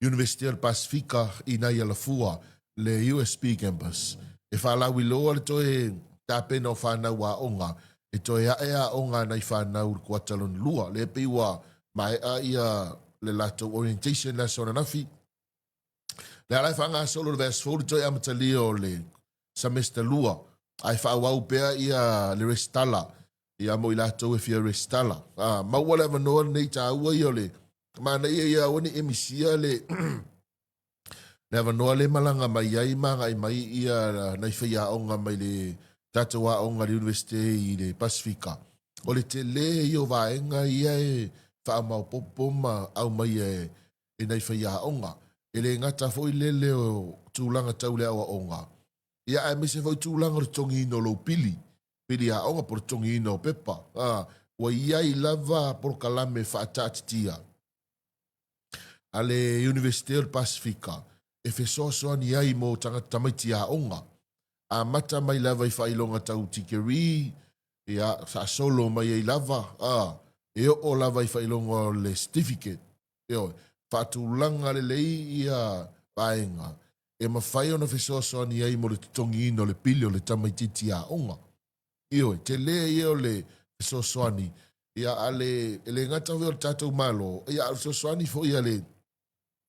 Iunivesite o le Pasefika i nai Alafua, le USP Campus. E faalauiloa le toe tapena o fanau aoga e toe ae aoga a nai fanau i le kuata lona lua. Lea pei ua maea ia le latou orientation i le aso ananafi. Lea la e faagasolo le vaiaso fou le toe amatalia o le semester 2 ae faaauau pea ia le resitala ia mo i latou e fia resitala. Maua le avanoa lenei taua ia o le manaia ia aua ne i misia le le avanoa le malaga mai ai ma agai mai ia nai faiaoga mai le tatou aoga i le Iunivesite i le Pasefika. O le tele ia o vaega ia e faamaopoopo ma aumai e nai faiaoga. E le gata foi lele o tulaga tau le aoaoga, ia aemaise foi tulaga o le totogiina o lou pili, pili aoga po o le totogiina o pepa. Ua i ai lava polokalame faataatitia a le Iunivesite o le Pasefika e fesoasoani ai mo tagata tamaiti aoga. Amata mai lava i faailoga tau tikeri, ia, faasolo mai ai lava, E oo lava i faailoga o le certificate, ioe, faatulaga lelei ia vaega e mafai ona fesoasoani ai mo le totogiina o le pili o le tamaitiiti aoga. Ioe, tele ia o le fesoasoani ia a le, e le gata foi o le tatou Malo, ia a o le fesoasoani foi a le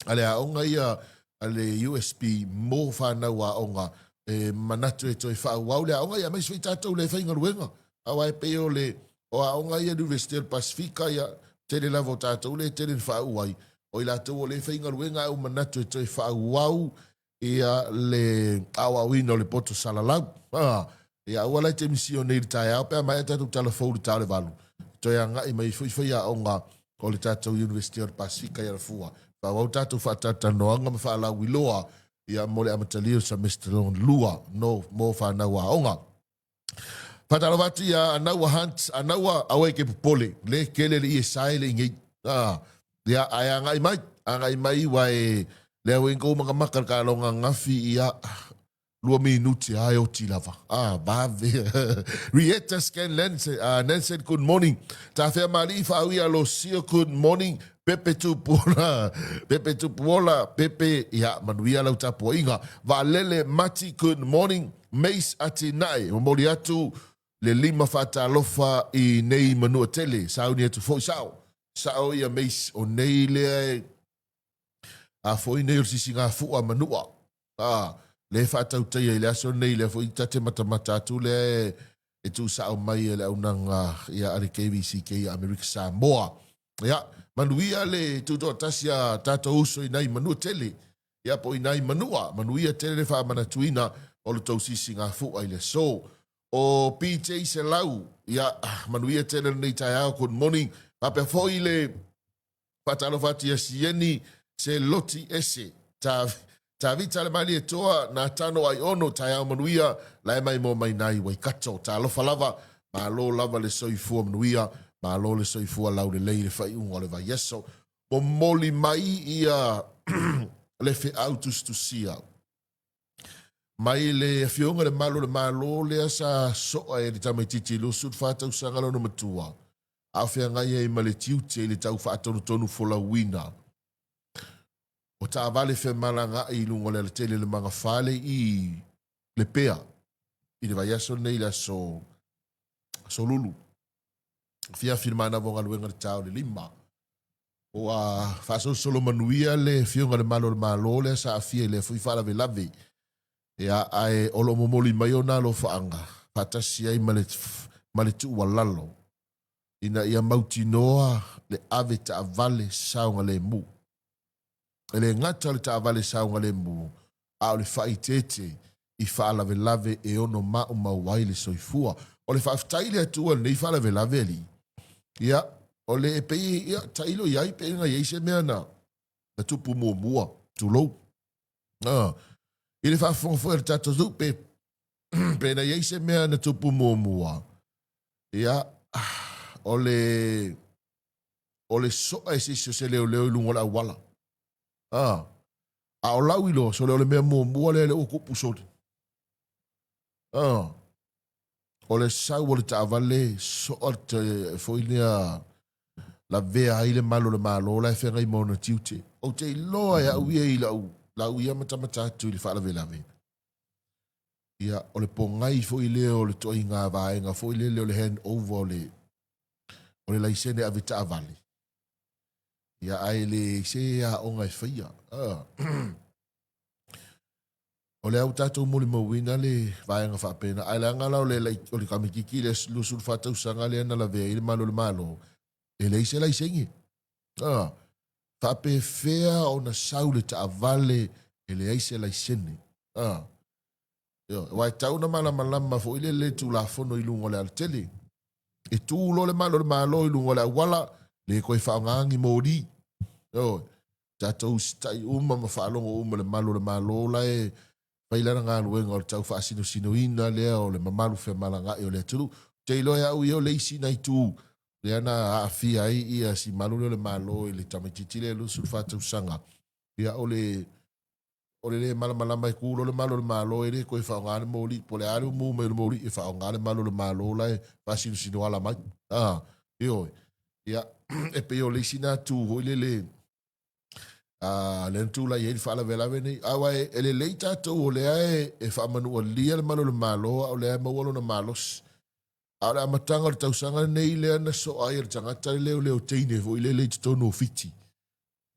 a le aoga ia a le USP mo fanau aoga e manatu e toe faaauau le aoga, ia aemaise foi tatou le faigaluega. Aua e pei o le o aoga ia le University o le Pasifika, ia tele lava o tatou le tele na faauu ai, o i latou o le faigaluega ae ua manatu e toe faaauau ia le aoaoina o le poto salalau. Ah, ia aua la e te misi nei i le taeao pe a maea tatou tala fou i le ta o le 8. Toe agai mai foi faiaoga o le tatou University o le Pasifika i Alafua. Faaauau tatou faatalatalanoaga ma faalauiloa ia mo le amatalia o le semester lona lua no mo fanau aoga. Faatalofa atu ia Anaua Hunt, Anaua aua e ke popole, le kele le ie sae le ingei. Ah, ia ae agai mai, agai mai wa e le au ingo makamaka le kalonga ngafi ia 2 minuti a e oti lava. Ah, vave. Rieta Scanlan, Nansen, good morning. Tafea Mali Faauia Losio, good morning. Pepe Tupuola, Pepe Tupuola, Pepe, ia, manuia lau tapuaiga. Vaalele Mati, good morning. Mace Atinai, momoli atu le lima faatalofa i nei manua tele. Sauni atu foi sao. Sao ia Mace o nei lea e a foi nei o le sisigafua manua. Ah, le faatautaia i le aso nei lea foi ta te matamata atu lea e tuusao mai e le aunaga ia a le KVCK ia Amerika Samoa. Ia, manuia le tutoatasi a tatou uso i nai manua tele. Ia po i nai manua, manuia tele le faamanatuina o le tou sisigafua i le aso. O PJ Selau, ia, manuia tele lenei taeao, good morning. Faapea foi le faatalofa atu ia Sieni se loti ese. Ta, Tavita le mali e toa, nā tano ai ono, taeao manuia, lae mai mo mai nai Waikato. Talofa lava, malo lava le soifua manuia, malo le soifua laulelei le faaiuga o le vaiaso. Momoli mai ia le feau tusitusia. Mai le afioga le malo le malo lea sa soa e le tamaitiiti 24 tausaga lona matua. A o feagai ai ma le tiute i le tau faatonutonu folauina o taavale femalagaai i luga o le alatele i le magafale i Lepea i le vaiaso lenei i le aso aso Lulu. Afiafi le manava o galuega i le ta o le 5. Ua faasolosolo manuia le afioga i le malo o le Malo lea sa aafia i lea foi faalavelave. Ia, ae o lo o momoli mai ona alofaaga faatasi ai ma le tuualalo ina ia mautinoa le ave taavale saogalemu. E le gata o le taavale saogalemu, a o le faaeteete i faalavelave e ono maumau ai le soifua. O le faafetai le Atua i lenei faalavelave alii. Ia, o le e pei, ia, tailo i ai pe na i ai se mea na, na tupu muamua, tulou. Ah, i le faafofoga foi a le tatou nuu pe, pe na i ai se mea na tupu muamua. Ia, o le soa e se isi o se leoleo i luga o le auala. Ah, a o lau iloa, sole o le mea muamua lea le ua tupu sole. Ah, o le sau o le taavale soa te foi lea lavea ai le malu o le Malo la e feagai ma ona tiute. Ou te iloa e au ia i lau, lau ia matamata atu i le faalavelave. Ia, o le pogai foi lea o le toaiga vaega foi lele o le handover o le laisene ave taavale. Ia, ae le se aoga e faia. Ah. O lea ua tatou molimauina le vaega faapena. Ae leaga la o le, o le tamaitiiti le 24 tausaga lea na lavea ai le malu o le Malo, e leai se laisene. Ah, faapefea ona sau le taavale e leai se laisene. Ah. Ioe, aua e tau na malamalama foi le le tulafono i luga o le alatele. E tu loa le malu o le Malo i luga o le auala, le toe faaaoga ni moli. Ioe, tatou usitai uma ma faalogo uma le malu o le Malo la e fai lana galuega o le tau faasinosinoina lea o le mamalu femalagaai o le atunuu. Te iloa e au ia o le isi nai tu lea na aafia ai ia si malu lea o le Malo i le tamaitiiti lea 24 tausaga. Ia o le o le le malamalama e tu loa le malu o le Malo e le toe faaaoga le moli po o le a le umu mai o le moli e faaaoga le malu o le Malo la e faasinosino ala mai. Ah, ioe. Ia, e pei o le isi na tu foi lele a lea na tulai ai le faalavelave nei. Aua e, e lelei tatou o lea e, e faamanualia le malu o le Malo a o lea e maua lona malosi. A o le amataga o le tausaga lenei lea na soa ai e le tagata le leoleo teine foi lele i totonu o Fiti.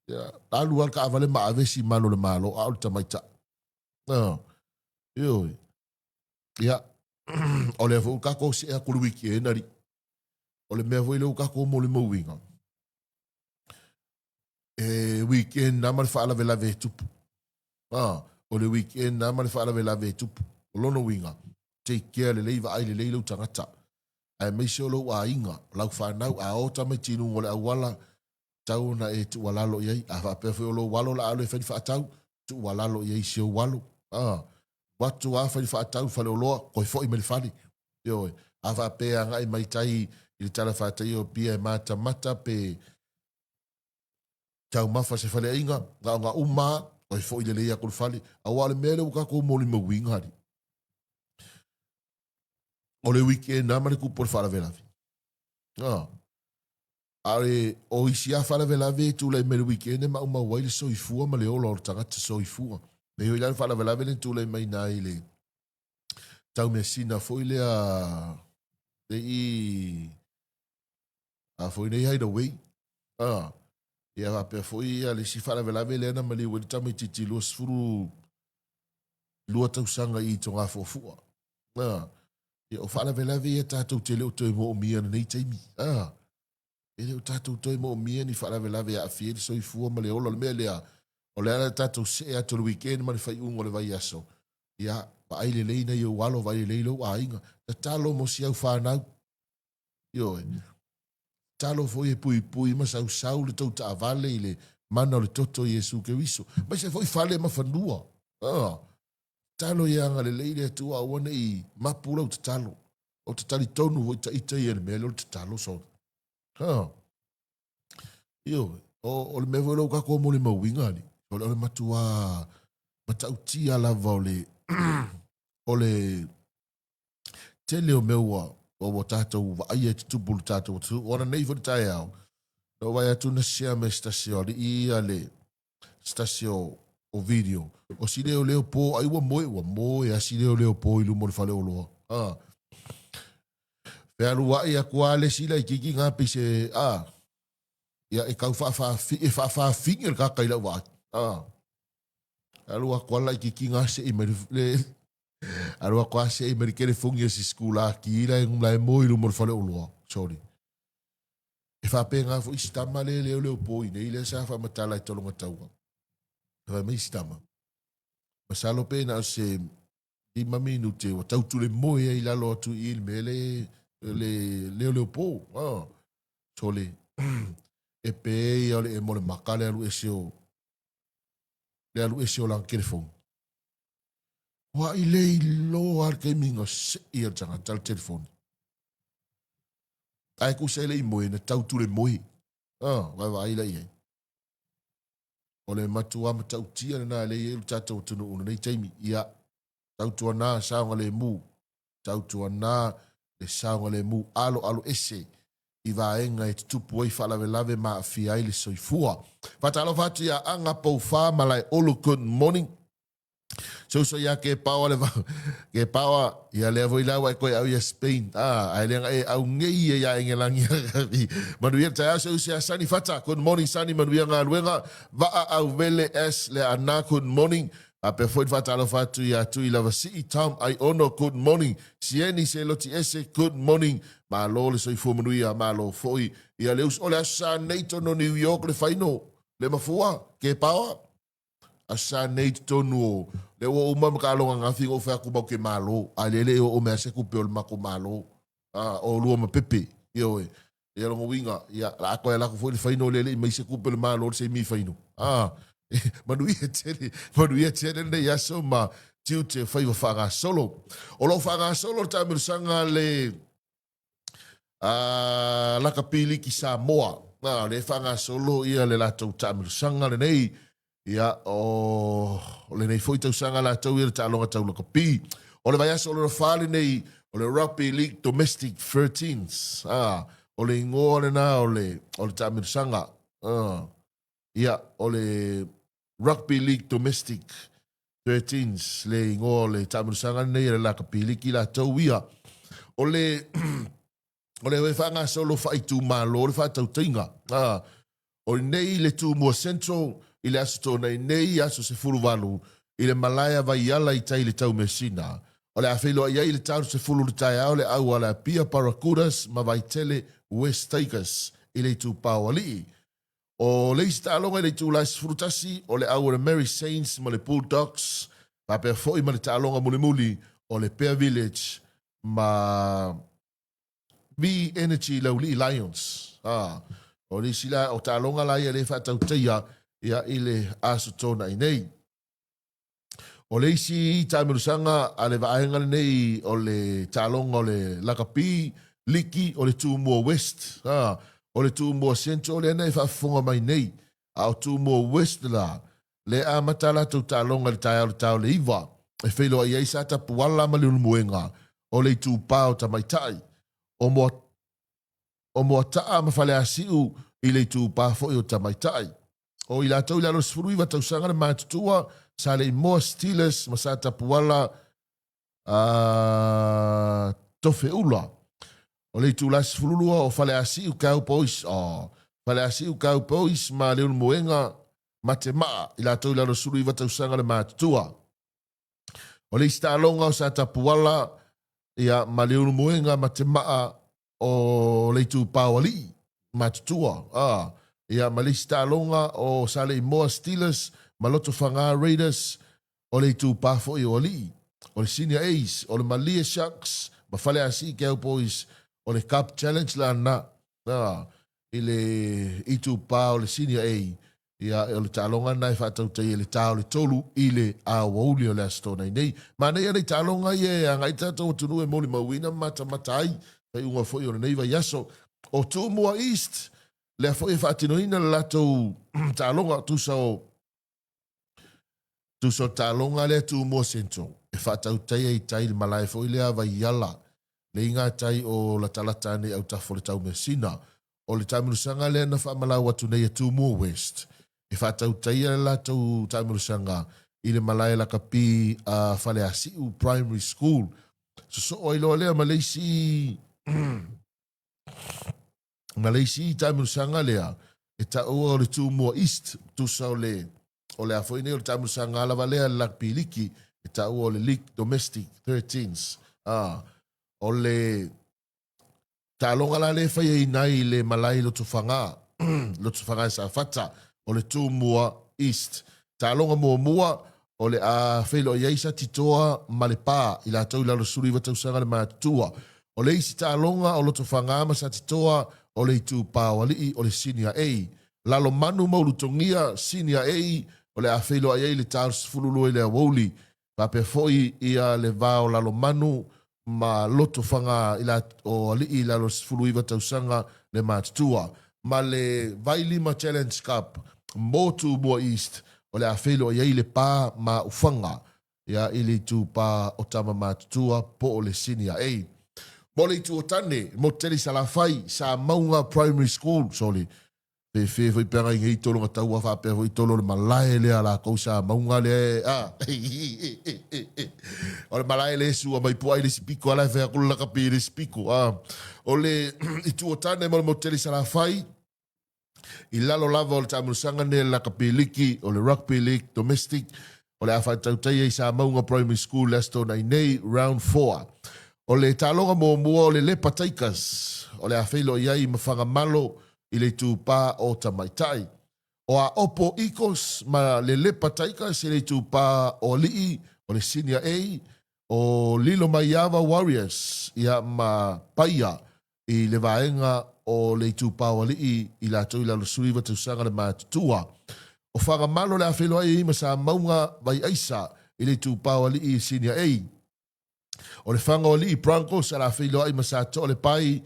Ia, alu lava le taavale ma ave si malu o le Malo a o le tamaitai. Ah, ioe. Ia, o lea foi ua tatou see atu i le weekend alii. O le mea foi lea ua tatou molimauina, e weekend lava ma le faalavelave e tupu. Ah, o le weekend lava ma le faalavelave e tupu. O lona uiga, take care lelei, vaai lelei lou tagata, aemaise o lou aiga, o lau fanau, a o tamaiti i luga o le auala, tatau ona e tuualalo i ai. A faapea foi o lou alo o le a alu e fai le faatau, tuualalo i ai i si ou alo. Ah, alu atu lava fai le faatau i le faleoloa, toe foi mai le fale. Ioe. A faapea e agai mai tai i le talafatai o Apia e matamata pe taumafa se faleaiga, na ona uma lava, toe foi lelei atu i le fale. Aua o le mea lea ua tatou molimauina alii, o le weekend lava ma le tupu o le faalavelave. Ah. A o isi lava faalavelave e tulai mai i le weekend e maumau ai le soifua ma le ola o le tagata soifua. Pei foi la le faalavelave lea na tulai mai i ina i le taumeasina foi lea le i a foi nei hideaway. Ah, ia faapea foi ia le isi faalavelave lea na maliu ai le tamaitiiti 22 tausaga i Togafuafua. Ah, ia, o faalavelave ia tatou te le o toe moomia i lenei taimi. Ah, e le o tatou toe moomia ni faalavelave e aafia ai le soifua ma le ola. O le mea lea, o le ala tatou see atu le weekend ma le faaiuga o le vaiaso, ia, vaai lelei nai ou alo, vaai lelei lou aiga. Tatalo mo si au fanau. Ioe. Tatalo foi e puipui ma sausau le tou taavale i le mana o le toto o Iesu Keriso. Aemaise foi fale ma fanua. Ah. Tatalo ia agalelei le Atua aua ne i mapu lau tatalo. Ou te talitonu foi ita ia i le mea lea o le tatalo sole. Ha. Ioe, o, o le mea foi lea ua tatou molimauina alii, o le, o le matuā matautia lava o le, o le tele o mea ua, ua tatou vaaia e tutupu i le tatou atunuu. O ananei foi le taeao, na ou vaai atu na share mai e se tasi o alii ia le, se tasi o, o video, o si leoleo po, ai ua moe, ua moe a si leoleo po i luma o le faleoloa. Ah. Fealuai atu lava le isi laitiiti na pei se, ah, ia e tau faafaafi, e faafaafine le tagata i lau vaai. Ah. Alu atu lava le laitiiti na sei mai le, le alu atu lava sei mai le telefoni a si sikulaki la e moe i luma o le faleoloa. Sorry. E faapena foi si tama lea leoleo po i nei lea sa faamatala i Tologa Taua. E fai mai si tama, masalo pe na o se 5 minute ua tau tule moe ai i lalo atu i le mea le le leoleo po. Ah, sole, e pe ia o le emo le maka le alu ese o le alu ese o lana telefoni. Ua i le iloa le taimi na sei e le tagata le telefoni. Ae tusa e le i moe, na tau tule moe. Ah, vaavaai la i ai. O le matua matautia lena e lea e i ai lo tatou atunuu i lenei taimi. Ia, tautuana saogalemu, tautuana le saogalemu aloalo ese i vaega e tutupu ai faalavelave ma aafia ai le soifua. Faatalofa atu ia Aga Poufa Malaeolu, good morning. Se uso ia Kepaoa le Kepaoa, ia lea foi la ua e koe au ia Spain. Ah, ae lea e au ngei ia ia Engelangi. Manuia le taeao se uso ia Sani Fata. Good morning Sani, manuia galuega. Vaa au vele S le ana, good morning. Faapea foi le faatalofa atu ia Tui Lavasii, Tom Aiono, good morning. Sieni Seloti Ese, good morning. Malo le soifua manuia, malo foi ia le uso. O le aso sa nei tonu o New York le faino, le mafua, Kepaoa. Aso sa nei i totonu o lea ua uma ma taaloga ananafi na ou fai atu matou te malo, a lea e le i oo mai lava se tupe o le matou malo, a o lua ma Pepe, ioe. Ia lona uiga, ia, o le a toe alu atu foi le faino lea e le i mai se tupe o le malo i le semi faino. A, manuia tele, manuia tele lenei aso ma tiute o faiva faagasolo. O lo o faagasolo le taamilosaga a le a Lakapi Liki Samoa. A, o lea e faagasolo ia le latou taamilosaga lenei. Ia, o lenei foi tausaga latou ia le taaloga tau lakapi. O le vaiaso lona fa lenei o le Rugby League Domestic 13s. A, O le igoa lena o le, o le taamilosaga. Ia, o le Rugby League Domestic 13s le igoa o le taamilosaga lenei a le lakapiliki latou ia. O le o le e faagasolo faaitumalo le faatautaiga. O nei le Tumua Central i le Aso Toonai nei, aso 18, i le malae a Vaiala i tai i le Taumeasina. O le a feiloai ai i le 30 i le taeao le au a le Apia Barracudas ma Vaitele West Tigers i le itupa o Alii. O le isi taaloga i le itula e 11, o le au o le Mary Saints ma le Bulldogs, faapea foi ma le taaloga mulimuli o le Pea Village ma V Energy Laulii Lions. Ah, o le isi la, o taaloga la ia le faatautaia ia i le Aso Toonai nei. O le isi taamilosaga a le vaega lenei o le taaloga o le lakapi liki o le Tumua West, ah, o le Tumua Central lea na e faafofoga mai nei. A o Tumua West la, le amata a latou taaloga i le taeao le ta o le 9, e feiloai ai Sa Tapuala ma Leulumoega o le itupa o tamaitai, o Moa, o Moataa ma Faleasiu i le itupa foi o tamaitai. O i latou i lalo o le 19 tausaga le matutua, sa Leimoa Steelers ma Sa Tapuala a Tofeula. O le itula 12 o Faleasiu Cowboys, oh, Faleasiu Cowboys ma Leulumoega ma Te Maa, i latou i lalo 19 tausaga le matutua. O le isi taaloga o Satapuala ia, ma Leulumoega ma Te Maa o le itupa o Alii matutua. Ah, ia, ma le isi taaloga o Saleimoa Steelers ma Lotofaga Raiders o le itupa foi o Alii. O le Senior A's, o le Malie Sharks ma Faleasi'i Cowboys, o le Cup Challenge la na. Ah, i le itupa o le Senior A, ia, o le taaloga lena e faatautai e le ta o le 3 i le aoauli o le Aso Toonai nei. Manaia nei taaloga ia e agai tatou atunuu e molimauina ma matamata ai faaiuga foi o lenei vaiaso. O Tumua East, lea foi e faatinoina le latou taaloga, tusa o Tusa o taaloga lea Tumua Central, e faatautaia i tai le malae foi lea Vaiala, le iga tai o latalata ane i autafa o le Taumeasina. O le taamilosaga lea na faamalau atu nei e Tumua West, e faatautaia le latou taamilosaga i le malae lakapi a Faleasiu Primary School. Sosoo ai loa lea ma le isi ma le isi taamilosaga lea e taua o le Tumua East, tusa o le o le a foi nei o le taamilosaga lava lea le rugby liki e taua o le League Domestic 13s. Ah, o le taaloga la lea e faiaina ai le malae Lotofaga, Lotofaga e Safata, o le Tumua East. Taaloga muamua o le a feiloai ai Satitoa ma Lepa i latou i lalo 19 tausaga le matutua. O le isi taaloga o Lotofaga ma Satitoa o le itupa o Alii o le Senior A. Lalomanu ma Ulutogia, Senior A, o le a feiloai ai le ta 12 i le aoauli. Faapea foi ia le va o Lalomanu ma Lotofaga i la, o Alii i lalo 19 tausaga le matutua. Ma le Vailima Challenge Cup mo Tumua East, o le a feiloai ai Lepa ma Ufaga ia i le itupa o tama matutua po o le Senior A. Mo le itu o tane, mo Tele Salafai, sa Mauga Primary School, sorry, fefe foi peaga i nei tolo na taua faapea foi tolo le malae lea lakou sa mauga lea a o le malae le sua mai pua i le isi piko ala e fai atu le lakapi i le isi piko a o le itu o tane mo le motu tele i Salafai i lalo lava o le taamilosaga nei a le lakapi liki o le rugby league domestic o le a faatautaia i Samauga Primary School le Aso Toonai nei, Round 4. O le taaloga muamua o le Lepa Tigers, o le a feiloai ai ma Fagamalo i le itupa o Tamaitai. O Aopo Eagles ma le Lepa Tigers i le itupa o Alii o le Senior A, o Lilomaiava Warriors ia ma Paia i le vaega o le itupa o Alii i latou i lalo 19 tausaga le matutua. O Fagamalo le a feiloai ai ma Samauga Vaiaisa i le itupa o Alii i Senior A. O le Faga o Alii Broncos a la feiloai ma Satoa le Pai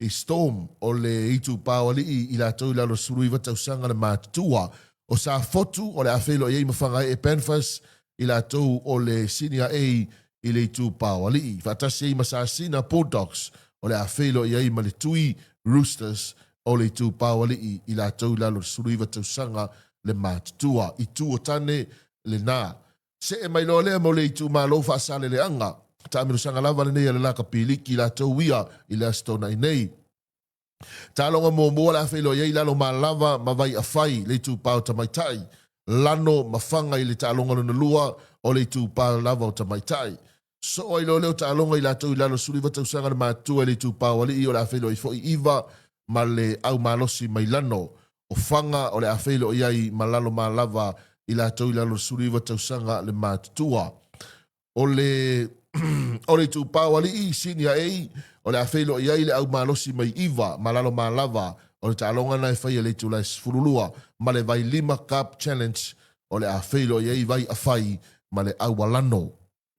i Storm o le itupa o Alii i latou i lalo 19 tausaga le matutua. O Safotu o le a feiloai ai ma Fagaee Panthers i latou o le Senior A i le itupa o Alii. Faatasi ai ma Sasina Bulldogs o le a feiloai ai ma le Tui Roosters o le Itupa o Alii i latou i lalo o le 19 tausaga le matutua. Itu o tane lena. See mai loa lea mo le itumalo Faasaleleaga. Taamilosaga lava lenei a le Lakapi Liki latou ia i le Aso Toonai nei. Taaloga muamua o le a feiloai ai Lalomalava ma Vaiafai, le itupa o tamaitai. Lano ma Faga i le taaloga lona lua o le itupa lava o tamaitai. Soo ai loa lea o taaloga i latou i lalo 19 tausaga le matutua i le itupa o alii o le a feiloai foi Iva ma le au malosi mai Lano. O Faga o le a feiloai ai ma Lalomalava i latou i lalo 19 tausaga le matutua. O le o le itupa o alii Senior A o le a feiloai ai le au malosi mai Iva ma Lalomalava o le taaloga na e faia i le itula e 12 ma le Vailima Cup Challenge o le a feiloai ai Vaiafai ma le Aualano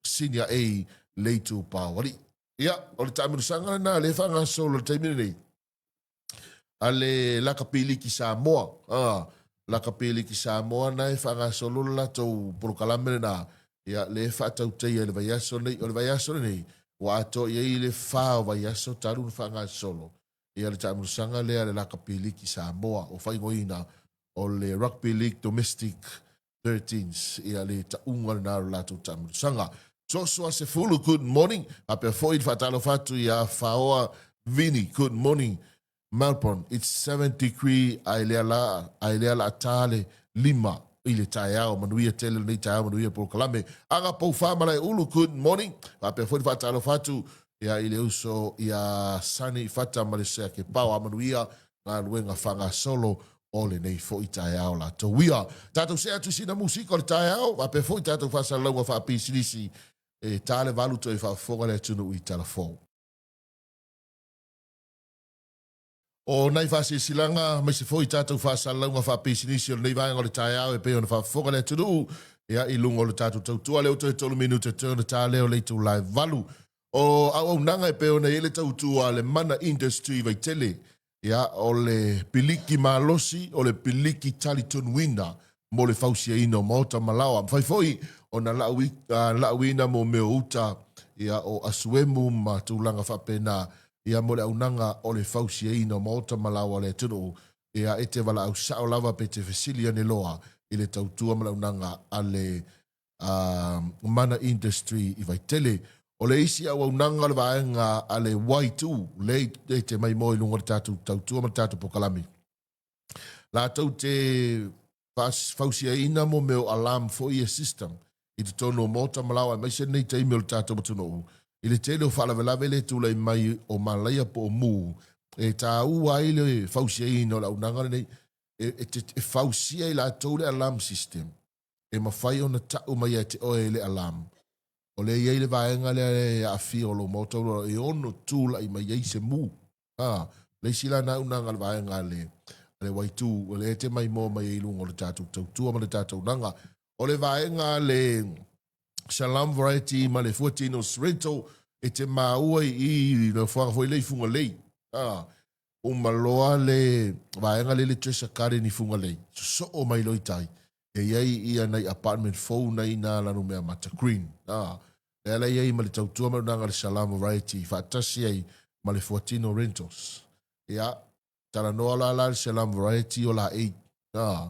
Senior A le itupa o alii. Ia, o le taamilosaga lena lea e faagasolo i le taimi lenei a le Lakapi Liki Samoa. Ah, Lakapi Liki Samoa na e faagasolo le latou polokalame lena. Ia, le faatautaia i le vaiaso nei. O le vaiaso lenei, ua atoa i ai le fa o vaiaso talu ona faagasolo ia le taamilosaga lea a le Lakapi Liki Samoa ua faaigoaina o le Rugby League Domestic 13s, ia le tauga lena o le latou taamilosaga. Joshua Sefulu, good morning. Faapea foi le faatalofa atu ia Faoa Vini, good morning. Melbourne, it's 7 degree, a e lea la, a e lea la ta le lima i le taeao. Manuia tele lenei taeao, manuia polokalame. Aga Poufa Malaeulu, good morning. Faapea foi le faatalofa atu ia i le uso ia Sani Fata ma le Sea Kepao. A manuia galuega faagasolo o lenei foi taeao latou ia. Tatou see atu i sina musika o le taeao, faapea foi tatou faasalalauga faapisinisi e ta le valu toe faafofoga le atunuu i Talafou. O nai faasilasilaga aemaise foi tatou faasalalauga faapisinisi o lenei vaega o le taeao e pei ona faafofoga le atunuu ia i luga o le tatou tautua lea ua toe 3 minute toe ona ta lea o le itula e 8. O auaunaga e pei ona i ai le tautua a le Mana Industry Vaitele, ia, o le piliki malosi, o le piliki talitonuina mo le fausiaina o maota ma laoa. Mafai foi ona lauina mo mea o uta, ia, o asuemu ma tulaga faapena, ia, mo le aunaga o le fausiaina o maota ma laoa o le atunuu. Ia, e te valaau sao lava pe te fesili ane loa i le tautua ma le aunaga a le Mana Industry i Vaitele. O le isi auaunaga o le vaega a le Y2, le e te maimoa i luga o le tatou tautua ma le tatou polokalame. Latou te fausiaina mo mea o alarm foi ia system i totonu o maota ma laoa aemaise lenei taimi o le tatou atunuu i le tele o faalavelave le tulai mai o malaia po o mu e taua ai le fausiaina o le auaunaga lenei e fausia i latou le alarm system e mafai ona tau mai ia te oe le alarm. O lea e i ai le vaega lea e aafia o lou maota e ono tulai mai ai se mu. Ha, le isi la na auaunaga a le vaega a le, a le Y2, o lea e te maimoa mai ai i luga o le tatou tautua ma le tatou auaunaga. O le vaega a le Salam Variety ma le Fuatino Sorrento e te maua i i le nofoaga foi lea i Fugalei. Ha, uma loa le vaega lea i le Treasure Garden i Fugalei, sosoo mai loa i tai, e i ai ia nai apartment fou nai ina lanu mea mata green. Ah, lea la i ai ma le tautua ma le unaga le Salam Variety faatasi ai ma le Fuatino Rentals. Ia, talanoa la la le Salam Variety o la ei. Ah,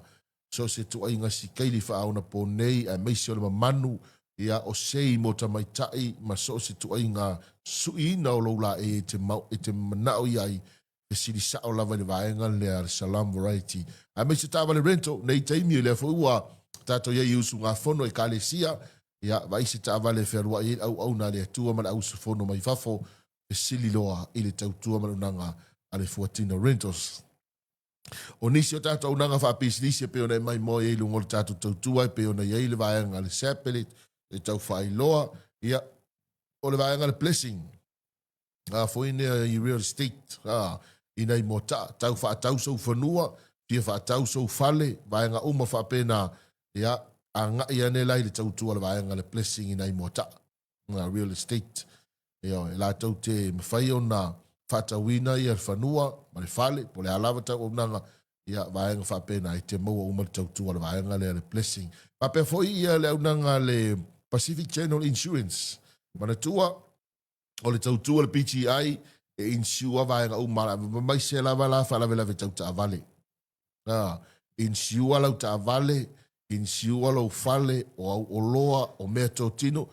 so se tuaiga sikaili faaonapo nei aemaise o le mamanu, ia, o sei mo tamaitai ma so o se tuaiga suiina o lou laei e te, mau, e te manao i ai fesili sao lava i le vaega lea a le Salam Variety. Aemaise taavale rental, nei taimi lea foi ua tatou i ai i usugafono ekalesia, ia, vaai se taavale e fealuai ai le auauna a le Atua ma le au usufono mai fafo, fesili loa i le tautua ma le auaunaga a le Fuatino Rentals. O nisi o tatou auaunaga faapisinisi e pei ona e maimoa i ai i luga o le tatou tautua e pei ona i ai le vaega a le SAP e tau faailoa, ia, o le vaega a le Blessing, a foi nea i real estate, a, i nai moata'a, tau faatau sou fanua, fia faatau sou fale, vaega uma faapena, ia, agai ane la i le tautua a le vaega le Blessing i nai moata'a, nga real estate. Ioe, latou te mafai ona faatauina ia le fanua ma le fale, po o le a lava tau auaunaga, ia, vaega faapena, e te maua uma le tautua a le vaega lea le Blessing. Faapea foi ia le auaunaga a le Pacific General Insurance. Manatua, o le tautua le PGI E insure vaega uma aemaise lava la faalavelave tau taavale. A, insure lau taavale, insure lou fale, o au oloa, o meatotino,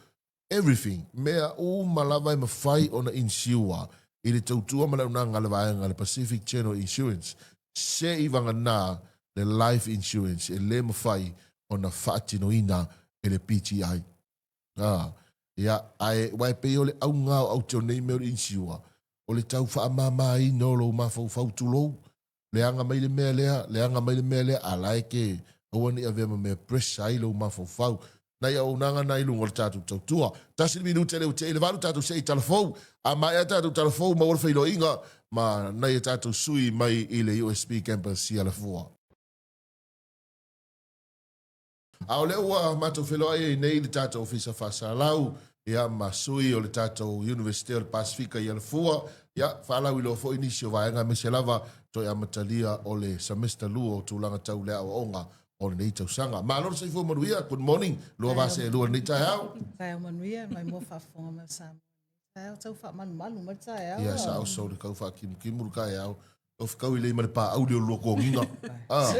everything, mea uma lava e mafai ona insure i le tautua ma le auaunaga a le vaega a le Pacific General Insurance, se i vagana le life insurance e le mafai ona faatinoina e le PGI. A, ia, ae, aua e pei o le auga o aute o nei mea o le insure, o le tau faamamaina o lou mafaufau tulou, leaga mai le mea lea, leaga mai le mea lea, a la e te aua ne i avea ma mea pressure ai lou mafaufau. Nai auaunaga na i luga o le tatou tautua. Tasi le minute lea ua tea i le valu, tatou see i tala fou. A maea tatou tala fou, maua le feiloaiga ma nai a tatou sui mai i le USB Campus i Alafua. A o lea ua matou feiloai ai nei i le tatou Ofisa Faasalau, ia, ma sui o le tatou Iunivesite o le Pasefika i Alafua, ia, faalauiloa foi nisi o vaega aemaise lava toe amatalia o le semester 2 o tulaga tau le aoaoga o lenei tausaga. Malo le soifua manuia, good morning, lua vase e lua lenei taeao. Taeao manuia, maimoa faafofoga mai o Samoa. Taeao tau faamalumalu mai le taeao. Ia, sa oso le kau faakimukimulu taeao. O whakau i lei ma le pā auli o lua kōnginga. Ah.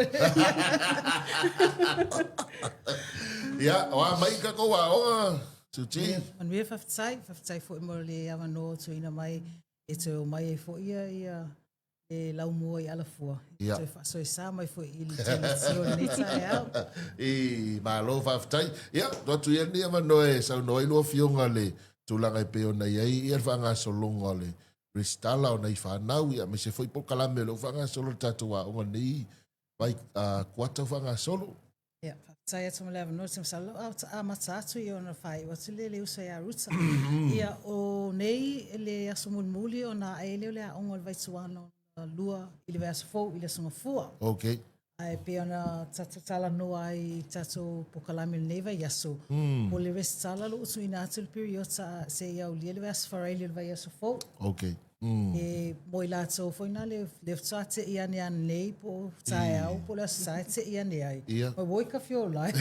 Ia, o a mai ka kou aoga, Suti. Manuia whawhitai, whawhitai foi mo le avanoa o tuina mai e toe o mai ai foi ia, ia e laumua i Alafua. Ia. Toe faasoesa mai foi i le tele o lenei taeao. I, malo faafetai. Ia, tuu atu ia lenei avanoa e saunoa ai lua afioga le tulaga e pei ona i ai ia le faagasologa o le resitala o nai fanau, ia aemaise foi polokalame o lea ua faagasolo le tatou aoga lenei vai kuata ua faagasolo. Ia, faafetai atu mo le avanoa, te masalo a amata atu ia ona faaiu atu lea i le uso ia Ruta. Ia, o nei le aso mulimuli ona ae lea o le aoga o le Vaituana lua i le vaiaso fou i le Aso Gafua. Okay. Ae pei ona tatou talanoa ai i tatou polokalame i lenei vaiaso, o le resitala o lo o tuuina atu le piriota seia aulia le vaiaso Faraile o le vaiaso fou. Okay. E mo i latou foi na le le faatoa te'i ane ananei po o taeao po o le Aso Sa e te'i ane ai. Mai ua oi ka fia ola e.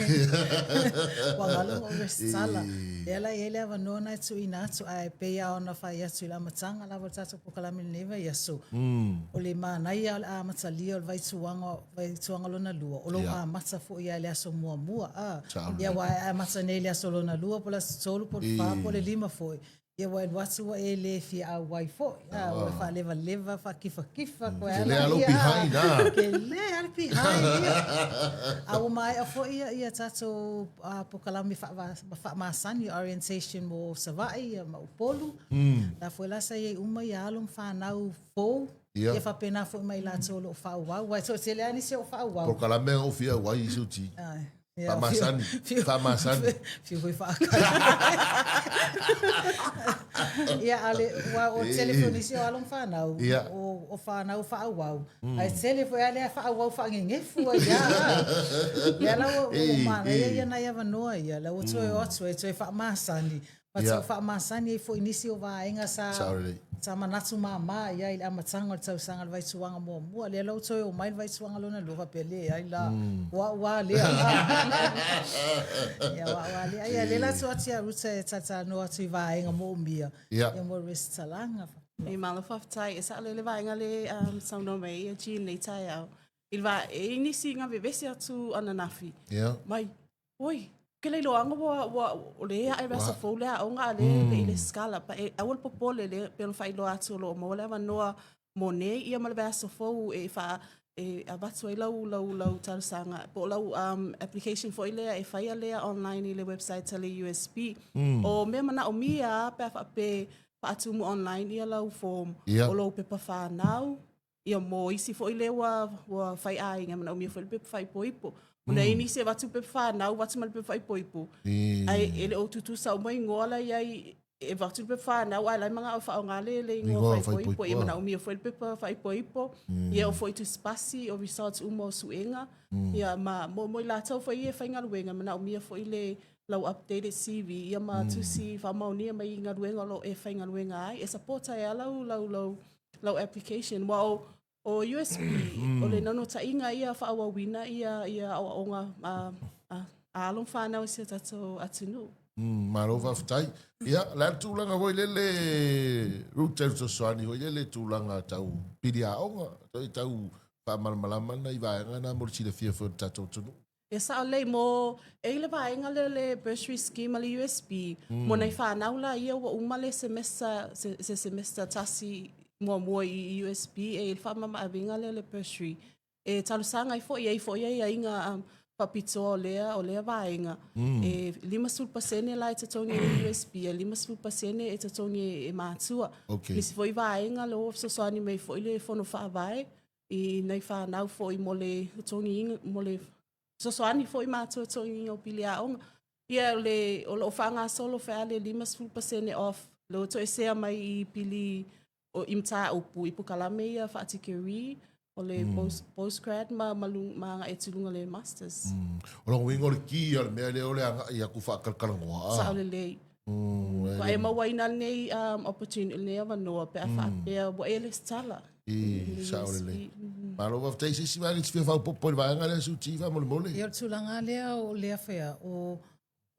Ua galo ona ou resitala. Lea la e i ai le avanoa na e tuuina atu ae pei lava ona fai atu i le amataga lava o le tatou polokalame i lenei vaiaso, o le manaia o le amatalia o le vaituaga, vaituaga lona lua, o lou amata foi lava i le aso muamua. A, ia aua e amata nei i le aso lona lua po o le aso tolu po o le fa po o le lima foi, Ia ua e alu atu ua e le fia auai foi. A, ua faalevaleva, faakifakifa koe ala. Tele lava lou behind, a. Tele lava le behind, ia. A ua maea foi ia, ia tatou polokalame faamasani, orientation mo Savaii ia ma Upolu. La foi la sa i ai uma ia alo ma fanau fou. Ia faapena foi ma i latou o lo o faaauau. Aua e toatele lava nisi o faaauau. Polokalame na ou fia auai i Suti. Faamasani. Faamasani. Fiu foi faakai. Ia, a le, ua o tele foi nisi o alo ma fanau, o, o fanau faaauau. Ae tele foi a lea faaauau faagegefu ai lava. Lea la ua, ua manaia ia nai avanoa ia, la ua toe o atu ai, toe faamasani. Ma tau faamasani ai foi i nisi o vaega sa, sa manatu mama i ai i le amataga o le tausaga o le vaituaga muamua. Lea la ua toe omai le vaituaga lona lua faapea, leai la, o au lava lea. Ia, o au lava lea. Ia, lea la tuu atu ia Ruta e talatalanoa atu i vaega moomia, ia mo le resitalaga. E malo faafetai. E sao lelei le vaega lea e saunoa mai ai Jean i lenei taeao. I le va, e i ai nisi na vevesi atu ananafi, mai, Oi, ke le iloaga ua, ua, o le ae vaiaso fou le aoga a le le i lesitala. Pa e aua le popole le pei ona faailoa atu o lo o maua le avanoa mo nei ia ma le vaiaso fou e faa e avatu ai lau lau lau talosaga po o lau um, application foi lea e faia lea online i le website a le USB. O mea manaomia a pe a faapea faatumu online ia lau form o lou pepa whanau, Ia mo isi foi lea ua, ua fai aiga, manaomia foi le pepa faaipoipo. Ona e i ai nisi e avatu pepa whanau, avatu ma le pepa faaipoipo. Ae e le o tutusa uma igoa la e i ai, e avatu le pepa whanau ae la e manao e faaaoga le, le igoa faaipoipo. Ia manaomia foi le pepa faaipoipo. Ia o foi tusi pasi, o results uma o suega. Ia ma mo, mo i latou foi ia e faigaluega, manaomia foi le lau updated CV ia ma tusi faamaonia mai i galuega o lo o e faigaluega ai. E support ai lava lau, lau, lau lau application. Aua o, o USB, o le naunautaiga ia faaauauina ia, ia aoaoga a, a, a alo ma fanau i si o tatou atunuu. Malo faafetai. Ia, o le a le tulaga foi lele Ruth e fesoasoani foi lele tulaga tau pili aoga, tau faamalamalama nai vaega na mo le silafia foi o le tatou atunuu. E sao lelei mo, e i ai le vaega lea o le Bursary Scheme a le USB, mo nai fanau la ia ua uma le semester, se semester tasi muamua i USB, e i ai le faamama-avega lea o le bursary. E talosaga ai foi, e i ai foi aiaiga faapitoa o lea, o lea vaega, e 50% la e totogi e le USB, ae 50% e totogi e matua. Okay. Nisi foi vaega lea ua fesoasoani mai foi le Fono Faavae i nai fanau foi mo le totogiina, mo le fesoasoani foi matua i le totogiina o pili aoga. Ia o le, o lo o faagasolo foi lava le 50% off lea ua toesea mai i pili o, i mataupu i polokalame ia faa-tikeri, o le post grad ma, ma, ma agai atu i luga i le masters. O lona uiga o le ki o le mea lea o le agai atu faatalatalanoa. Sao lelei. Ua e mauaina lenei opportunity, lenei avanoa pe a faapea ua e resitala. I, sao lelei. Malo faafetai. Se isi vaega e te fia faaopoopo i le vaega lea, Suti, faamolemole. Ia, o le tulaga lea o lea fea, o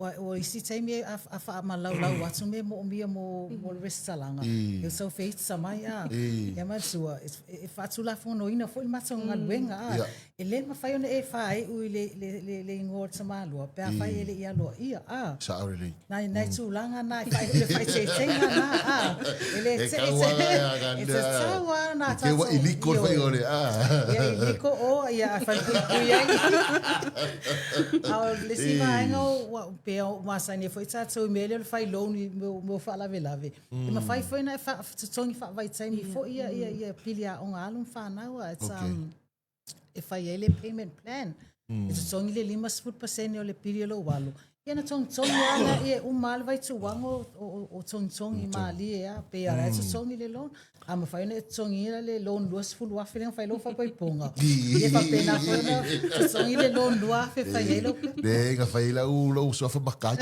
o isi taimi a faamalaulau atu mea moomia mo mo le resitalaga, e sau feita mai a. Ia manatua, e faatulafonoina foi le matou galuega a. E le mafai ona e faaiu i le le le igoa o le tamaloa pe afai e le i aloaia a. Sao lelei. Nai nai tulaga na e fai le faaeteetega na a. E le te e tatau lava ona tatou. Ua iliko le faiga o le a. Ia iliko o ia a falepuipui ai. A o le isi vaega ua pei ua masani ai foi tatou i mea lea o le fai loan i mea o faalavelave. E mafai foi ona e totogi faavaitaimi foi ia pili aoga a alo ma fanau a. It's e fai ai le payment plan. E totogi le 50% o le pili o lou alo, ia ona togitogi lava lea, e uma lava le vaituaga o togitogi malie lava, pei lava o la e totogi le loan. A mafai ona e totogiina le loan $20,000 lea na fai ai lau faaipoipoga, ia faapena foi ona totogi le loan $2,000 e fai ai lau pepa. Leai, na fai ai lau suafa matai.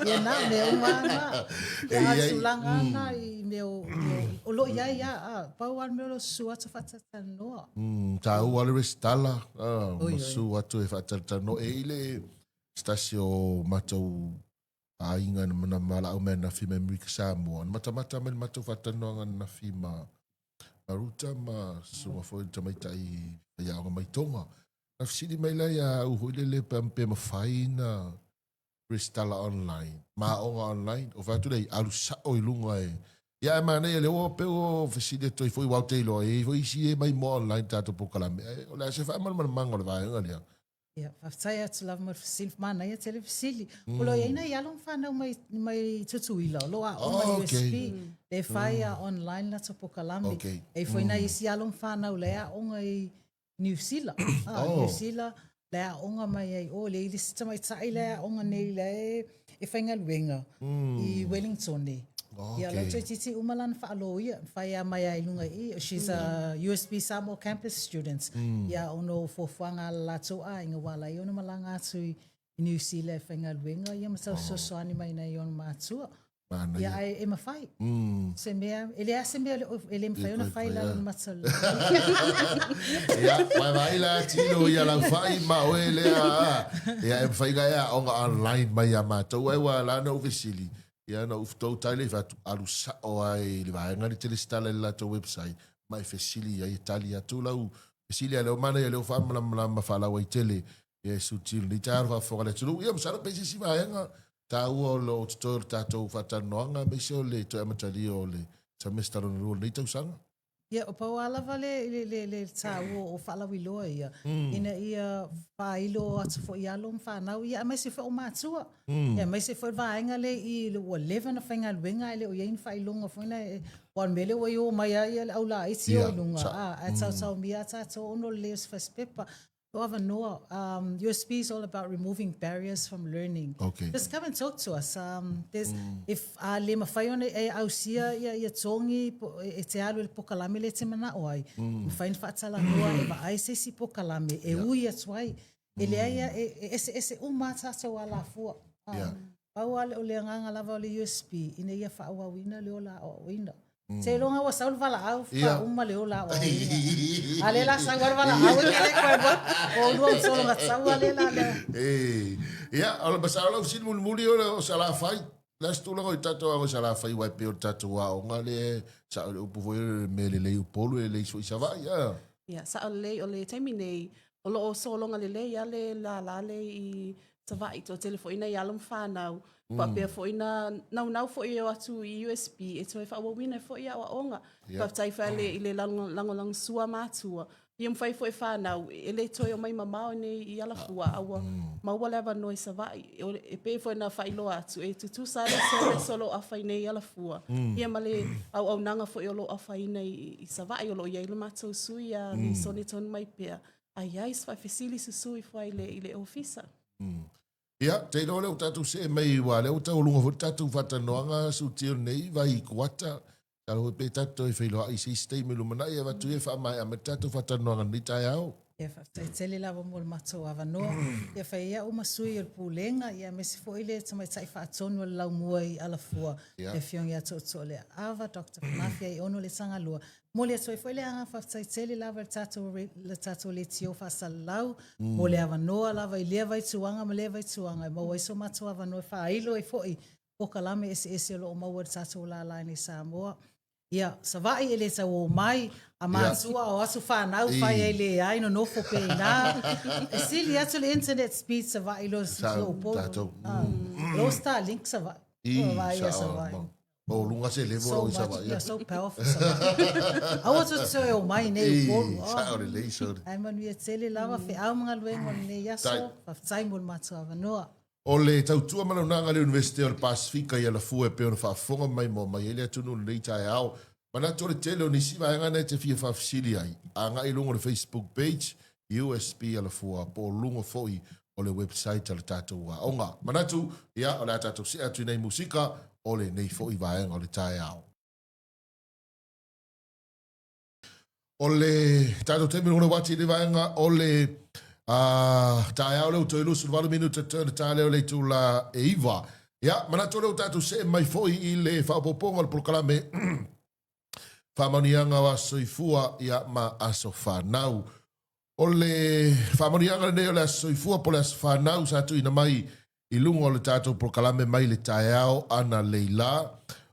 Ia na, mea uma lava na. Ia, a o le tulaga lava na i mea o lo o i ai lava, pau lava le mea o lo o susu atu faatalatalanoa. Taua le resitala, ma susu atu e faatalatalanoa. E i ai le se tasi o matou aiga na valaau mai ananafi mai Amerika Samoa, na matamata mai le matou faatalanoaga ananafi ma Ruta ma susuga foi le tamaitai faiaoga mai Tonga. Na fesili mai la ia au foi lele pe mafai na resitala online, ma aoga online. O fai atu lea, alu sao i luga e. Ia ae manaia lea ua pei ua fesili atu ai foi aua ou te iloa e i ai foi isi e maimoa online tatou polokalame. Ae o le a se faamalamalamaga o le vaega lea? Ia, faafetai atu lava mo le fesili. Manaia tele fesili. O lo o i ai nai alo ma fanau mai, mai Tutuila, o lo o aoga i USP, le fai a online latou polokalame. E i ai foi nai isi alo ma fanau la e aoga i Niu Sila. Ah, Niu Sila, la e aoga mai ai o, le i le isi tamaitai la e aoga nei la e, e faigaluega i Wellington nei. Ia, la e toeitiiti uma lana faaloia, fai lava mai lava i luga i i. She's a USB Samoa Campus student. Ia, ona o fuafuaga a le latou aiga, ua ala ai ona malaga atu i Niu Sila e faigaluega, ia ma tau fesoasoani mai nai ona matua. Manaia. Ia, ae e mafai. Se mea, e leai se mea e le mafai ona fai i lalo o le mata o le Ia, vaevae la tino ia laufai ma oe lea. Ia, e mafai ona e aoga online mai ia matou. Ae ua ala ona ou fesili, ia ona ou toutai lea i fai atu, alu sao lava i le vaega lea e te resitala i le latou website ma e fesili i ai e tali atu lau fesili. A o lea ua manaia o lea ua faamalamalama faalauaitele ia e suti i lenei taeao le faafofoga a le atunuu. Ia, masalo pe i se isi vaega taua o lo o totoe o le tatou faatalanoaga aemaise o le toe amatalia o le semester lona lua o lenei tausaga. Ia, o pau lava lava le, le, le, le taua o faalauiloa ia, ina ia faailo atu foi i alo ma fanau, ia aemaise foi o matua. Ia aemaise foi le vaega lea i i ua leva ona faigaluega ae le o i ai ni faailoga foi na e, aua o le mea lea ua i o mai ai le au laiti o i luga, a, ae taotaomia lava tatou ona o le lelei o se fasipepa. O avanoa, USB is all about removing barriers from learning. Okay. Just come and talk to us. There's, if a le mafai ona e ausia ia, ia togi po, e te alu i le pokalame lea e te manao ai, mafai ona faatalanoa e vaai se isi pokalame e ui atu ai. E leai a, e, e eseese uma a tatou alafua. Pau lava o le agaga lava o le USB, ina ia faaauauina le ola aoaoina. Seiloga ua sau le valaau faauma le ola aoaoina. A lea la sau lava le valaau e kele koe lua o lua sologa taua lea la lea. Eh, ia, o le masalo lau fesili mulimuli o le o Salafai. Le a se tulaga o i tatou aoga i Salafai aua e pei o le tatou aoga lea e sao i le upu foi o le mea lelei i Upolu e lelei foi i Savaii. A. Ia, sao lelei, o le taimi nei, o lo o sologa lelei lava le lala lea i Savaii, toatele foi nai alo ma fanau, faapea foi na naunau foi e o atu i USP e toe faaauauina ai foi aoaoga. Faafetai foi i le lagolagosua a matua, ia mafai foi e fanau e le toe omai mamao i inei i Alafua, a ua maua le avanoa i Savaii. E pei foi ona faailoa atu, e tutusa lava le service o lo o offer nei i Alafua, ia ma le auaunaga foi o lo o offer ina i Savaii. O lo o i ai le matou sui ia Lisone tonu mai pea, a i ai se faafesili susu ifo ai i le ofisa. Ia, te iloa lea ua tatou see mai, aua o lea ua taualuga foi le tatou faatalanoaga suti o lenei vai kuata. Masalo foi pe tatou toe feiloai i se isi taimi i lumanai e avatu ia e faamaea mai le tatou faatalanoaga i lenei taeao. Ia, faafetai tele lava mo le matou avanoa. Ia fai ai au ma sui o le Pulega, ia aemaise foi le Tamaitai Faatonu o le Laumua i Alafua, le Afioga ia Tootoo Leaava, Doctor Mafia Aiono le Tagalua. Momoli atu ai foi le agaga faafetai tele lava i le tatou, le tatou leitio faasalalau mo le avanoa lava i lea vaituaga ma lea vaituaga e maua ai so matou avanoa e faailo ai foi polokalame eseese o lo o maua i le tatou lala i Samoa. Ia, Savaii e le tau o mai, a matua o atu fanau fai ai leai nonofo pea i ina. E sili atu le internet speed Savaii lo Upolu. Lo Starlink Savaii. I, sao. Maualuga se level o i Savaii. So, so powerful Savaii. Aua tou te toe o mai nei Upolu. Sao lelei, sorry. Ae manuia tele lava, feau ma galuega o lenei aso. Faafetai mo le matou avanoa. O le tautua ma le auaunaga a le Iunivesite o le Pasefika i Alafua e pei ona faafofoga mai ma omai ai le atunuu i lenei taeao. Manatu o le tele o nisi vaega na e te fia faafesili ai, agai i luga o le Facebook page USP Alafua po o luga foi o le website a le tatou aoga. Manatu, ia, o le a tatou see atu i nei musika o lenei foi vaega o le taeao. O le tatou taimi lona uati i le vaega o le taeao lea ua toe 28 minute toe ona ta lea o le itula e 9. Ia, manatu o lea ua tatou see mai foi i le faaopoopoga o le polokalame Faamanuiaga o Aso Soifua ia ma Aso Fanau. O le faamanuiaga lenei o le Aso Soifua po o le Aso Fanau sa tuuina mai i luga o le tatou polokalame mai le taeao analeila.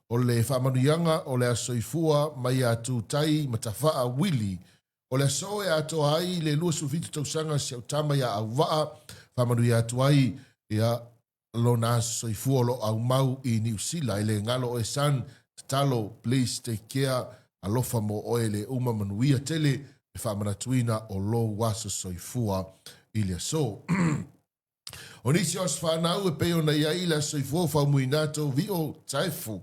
O le faamanuiaga o le Aso Soifua mai ia Tutai Matafaa Willie. O le aso e atoa ai le 27 tausaga si au tama ia Auvaa, faamanuia atu ai ia lona aso soifua o lo o aumau i Niu Sila. E le galo oe son, tatalo please take care, alofa mo oe le uma manuia tele le faamanatuina o lou aso soifua i le aso. O nisi o aso fanau e pei ona i ai le aso soifua o Faumuinato Vio Taefu.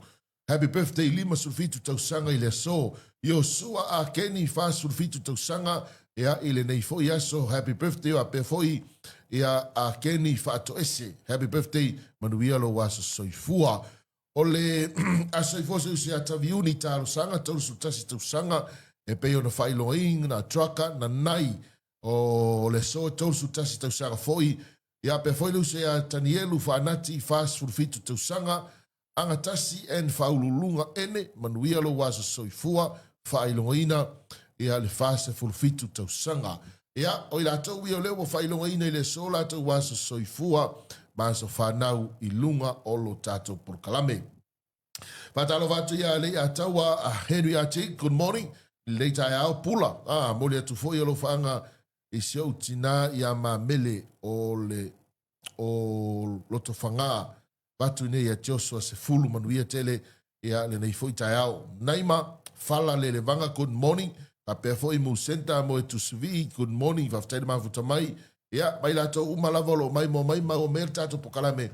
Happy birthday 57 tausaga i le aso. Iosua A Kenny 47 tausaga ia i lenei foi aso. Happy birthday faapea foi ia A Kenny Faatoese. Happy birthday manuia lou aso soifua. O le aso soifua o se uso ia Taviuni Talosaga 31 tausaga e pei ona faailoaina Trucker Nanai o le aso 31 tausaga foi ia pea foi le uso ia Tanielu Faanati 47 tausaga Agatasi and Faauluuluga Ene manuia lou aso soifua faailogaina ia le 47 tausaga. Ia, o i latou ia o lea ua faailogaina i le aso latou aso soifua ma aso fanau i luga o lo tatou polokalame. Faatalofa atu ia Leiataua Henry Archie, good morning. I lenei taeao, Pula, ah, momoli atu foi alofaaga i si ou tinā ia Mamele o le o Lotofaga avatu nei ia Joshua Sefulu manuia tele ia lenei foi taeao. Naima Fala Lelevaga good morning faapea foi Musenta Moe Tusivii good morning faafetai le mafuta mai ia mai latou uma lava o lo o maimoa mai ma ua mea le tatou polokalame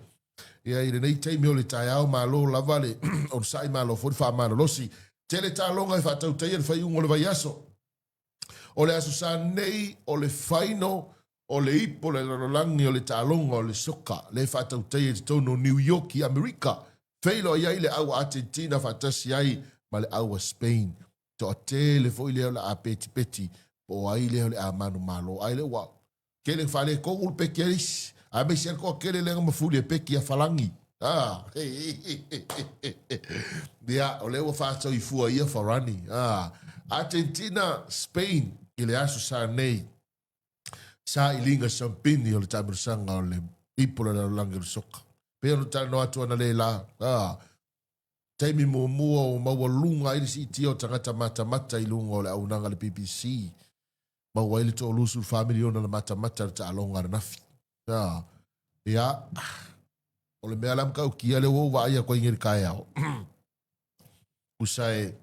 ia i lenei taimi o le taeao malo lava le onosai malo foi le faamalolosi. Tele taloga e faatautaia le faaiuga o le vaiaso. O le Aso Sa nei o le final o le ipo o le lalolagi o le taaloga o le soka lea e faatautaia i totonu o New York i Amerika. Feiloai ai le au a Argentina faatasi ai ma le au a Spain. Toatele foi lea o le a petipeti po o ai lea o le a manumalo. Ai lea ua tele faaletonu le peti a isi, aemaise ai le toatele lea na mafuli e peti ia Falani. Ah. Ia, o lea ua faasoifua ia Farani. Ah. Argentina, Spain i le Aso Sa nei. Sailiga sampini o le taamilosaga o le ipu o le lalolagi o le soka. Pei ona talanoa atu ana le la, ah, taimi muamua ua maualuga ai le siitia o tagata matamata i luga o le auaunaga a le BBC, maua ai le 34 miliona na matamata le taaloga ananafi. Ah, ia, o le mea la matautia lea ua ou vaai atu ai nei i le taeao, tusa e,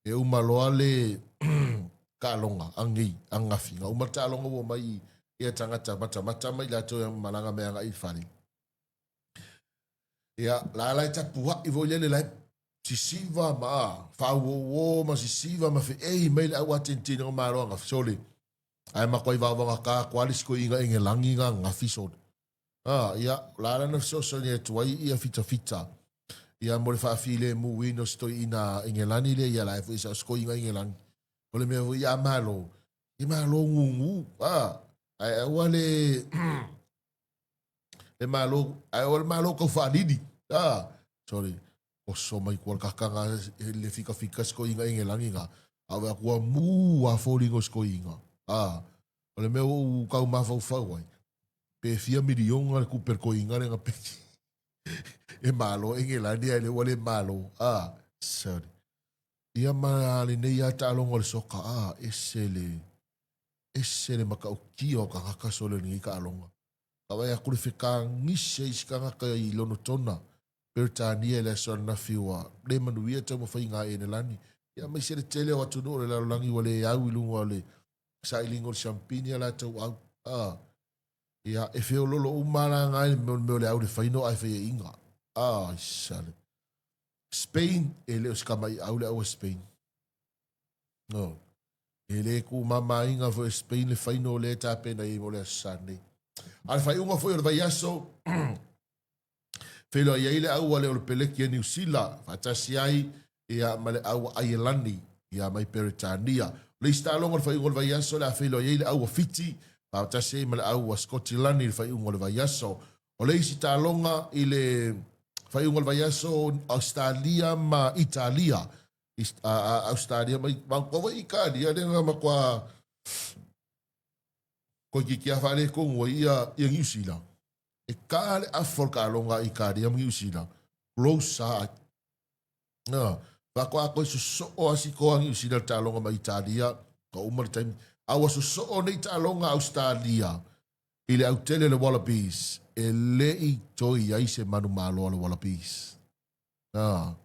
e uma loa le taaloga anei, ananafi, na uma le taaloga ua omai ia tagata matamata ma i latou e malaga mai agai i le fale. Ia, la la e tapuai foi lele la e sisiva ma faauouo ma sisiva ma feei mai le au Atentina o malo angafi sole. Ae makuai vaovagata atu lava le isi toeaina Engelani na ananafi sole. A, ia, o la la na fesoasoani atu ai ia fitafita ia mo le faafilemuina o si toeaina Engelani lea, ia la e foi sa o si toeaina Engelani. O le mea foi ia malo, e malo gugu, a, ae aua le le malo, ae aua le malo tau faalili, a, sorry, oso mai kua le kakanga le fikafika si toeaina Engelani na, a o atu ua mu a foliga o si toeaina, a, o le mea ua ou tau mafaufau ai, pe fia miliona le tupe a le toeaina lea na peki. E malo Engelani ae le ua le malo. Ah, sorry. Ia ma lenei a taaloga o le soka, ah, ese le, ese le matautia o tagata sole o lenei taaloga. Ka vaai atu le fetagisi ai isi tagata i Lonotona, Peretania i le aso ananafi ua le manuia taumafaiga a Enelani. Ia aemaise le tele o atunuu o le lalolagi ua le au i luga o le sailiga o le siampini a latou au. Ah, Ia, e feololo uma la nga i le mea o le au le faino ae faiaina. Ai sale. Spain, e le o se kamaiau le au a Spain. No. E le kumamaina foi e Spain le faino lea e tapena i ai mo le Aso Sa nei. A le faaiuga foi o le vaiaso, Feiloai ai le au a le Olepeleki a Niu Sila, faatasi ai ia ma le au a Aielani ia mai Peretania. O le isi taaloga o le faaiuga o le vaiaso o le a feiloai ai le au a Fiti, faatasi ai ma le au a Skotilani i le faaiuga o le vaiaso. O le isi taaloga i le faaiuga o le vaiaso, Ausetalia ma Italia. Ausetalia ma ma foi Italia lea na matua toeitiiti lava faaletonu ai ia Niu Sila. E ka le afa o le taaloga a Italia ma Niu Sila, close lava. Na, faatoa toe sosoo lava si toa Niu Sila i le taaloga ma Italia, ua uma le taimi. A ua sosoo nei taaloga a Ausetalia i le autele o le Wallabies, e le i toe i ai se manumalo a le Wallabies. Na,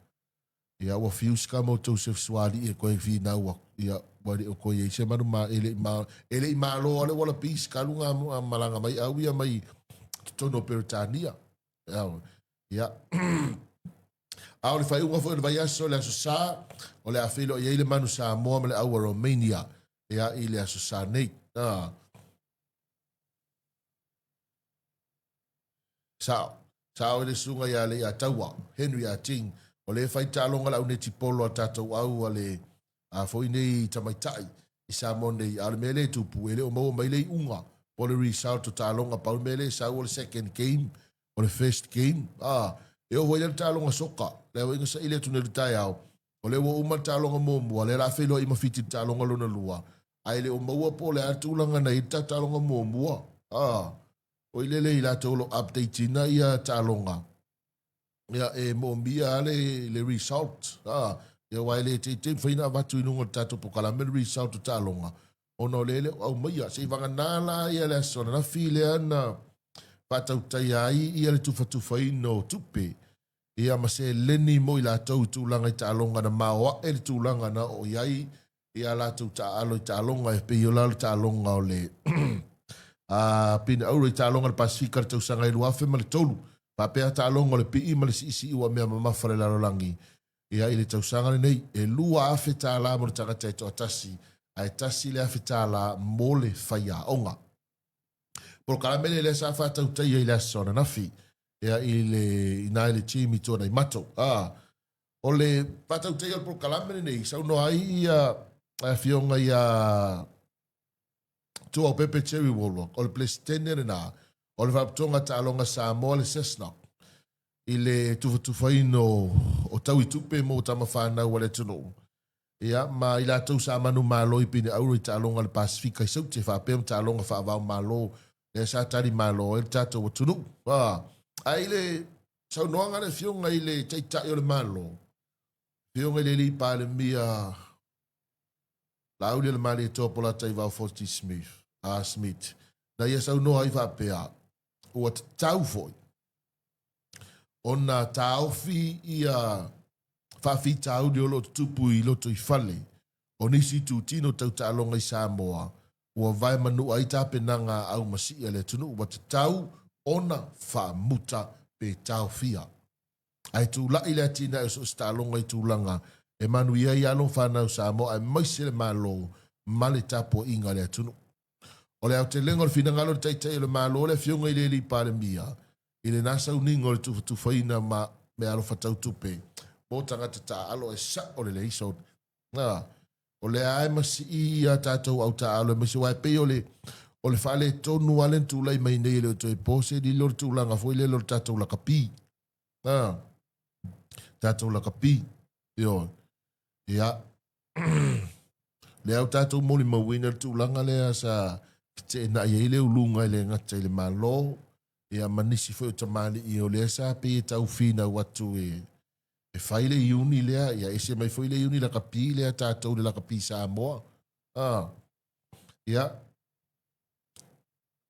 Ia, ua fiu si ka matou se fesoali'i e toe finau aku, ia, ua le o toe i ai se manu ma, e le i ma, e le i malo a le Wallabies talu na malaga mai au ia mai totonu o Peretania. Ia, ia. A o le faaiuga foi o le vaiaso, le Aso Sa, o le a feiloai ai le manu Samoa ma le aua Romania, ia, i le Aso Sa nei. Ah. Sao. Sao i le susuga ia Leiataua, Henry Ah Ting, o lea e fai taaloga le au netipolo a tatou au a le a foi nei tamaitai i Samoa nei, a o le mea lea e tupu, e le o maua mai le iuga po o le result o taaloga, pau le mea lea e sau o le second game, o le first game, a, e oo foi la i le taaloga soka, lea foi na saili atu nei i le taeao, o lea ua uma le taaloga muamua, lea o le a feiloai ma Fiti i le taaloga lona lua, ae le o maua po o le a le tulaga na i ai le taaloga muamua, a. Oi lele i latou o lo o update ina ia taaloga, ia e moomia lava le, le result. A, ia aua e le teitei mafai ona avatu i luga o le tatou polokalame le result o taaloga, ona o lea e le o aumaia. Se i vagana la ia le aso ananafi lea na faatautaia ai ia le tufatufaina o tupe, ia ma seleni mo i latou i tulaga i taaloga na maoae le tulaga na oo i ai ia latou taaalo i taaloga e pei o la le taaloga o le a pina auro i taaloga o le Pasifika le tausaga e 2003 faapea taaloga o le pii ma le siisii ua mea mamafa le lalolagi ia i le tausaga lenei e $2,000 mo le tagata e toatasi ae $1,000 mo le faiaoga. Polokalame lea lea sa faatautaia i le aso ananafi ia i le ina i le team i Tuanaimato. Ah, O le faatautaia o le polokalame lenei, saunoa ai ia Afioga ia Tuaopepe Jerry Warlock, o le Peresetene lena o le Faalapotopotoga Taaloga Samoa le SASNOC. i le tufatufaina o taui tupe mo tama fanau a le atunuu, ia, ma i latou sa manumalo i pine auro i taaloga a le Pasefika i Saute faapea ma taaloga faava-o-Malo lea sa tali malo ai le tatou atunuu. Ae i le saunoaga a le Afioga i le Taitai o le Malo, Afioga i le Alii Palemia Laaulialemalietoa Polataivao Fosi Smith, Smith, na ia saunoa ai faapea, ua tatau foi ona taofi ia faafitauli o lo o tutupu i lotoifale o nisi itutino tau taaloga i Samoa ua vae manua ai tapenaga a aumasii a le atunuu ua tatau ona faamuta pe taofia. Ae tulai le atinae o so o se taaloga i tulaga e manuia ai alo ma fanau Samoa aemaise le Malo ma le tapuaiga a le atunuu. O le aotelega o le finagalo o le Taitai o le Malo, le Afioga i le Alii Palemia, i lena sauniga o le tufatufaina ma meaalofa tau tupe mo tagata taaalo e sao lelei. So, na, o lea e masii a tatou au taaalo aemaise aua e pei o le o le faaletonu lava lea na tulai mai nei e le o toe po se lilo le tulaga foi lele o le tatou lakapi. Na, tatou lakapi. Ioe. Ia, lea ua tatou molimauina le tulaga lea sa feteenai ai le uluga e le gata i le Malo, ia ma nisi foi o tamalii o lea sa pei e tau finau atu e, e fai le iuni lea, ia ese mai foi le iuni lakapi lea tatou le lakapi Samoa. Ah, ia,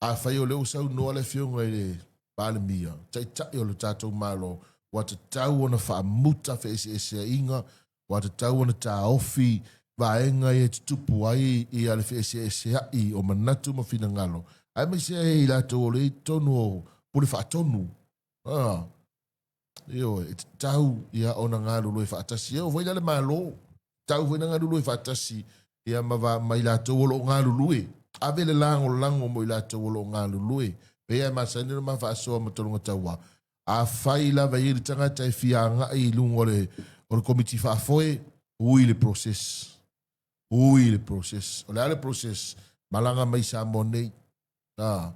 Afai o lea ua saunoa le Afioga i le Palemia, Taitai o le tatou Malo, ua tatau ona faamuta feeseeseaiga, ua tatau ona taofi vaega ia e tutupu ai ia le feeseeseai o manatu ma finagalo, aemaise ai i latou o lea i totonu o Pule Faatonu. Ah, ioe, e tatau ia ona galulue faatasi. E oo foi la le Malo, tatau foi ona galulue faatasi ia ma, va, ma i latou o lo o galulue. Ave le lagolago mo i latou o lo o galulue. Pei e masani ona ma faasoa ma tologa taua. Afai lava i le tagata e fia agai i luga o le, o le komiti faafoe, ui le process. Ui le process. O le a le process? Malaga mai Samoa nei. A,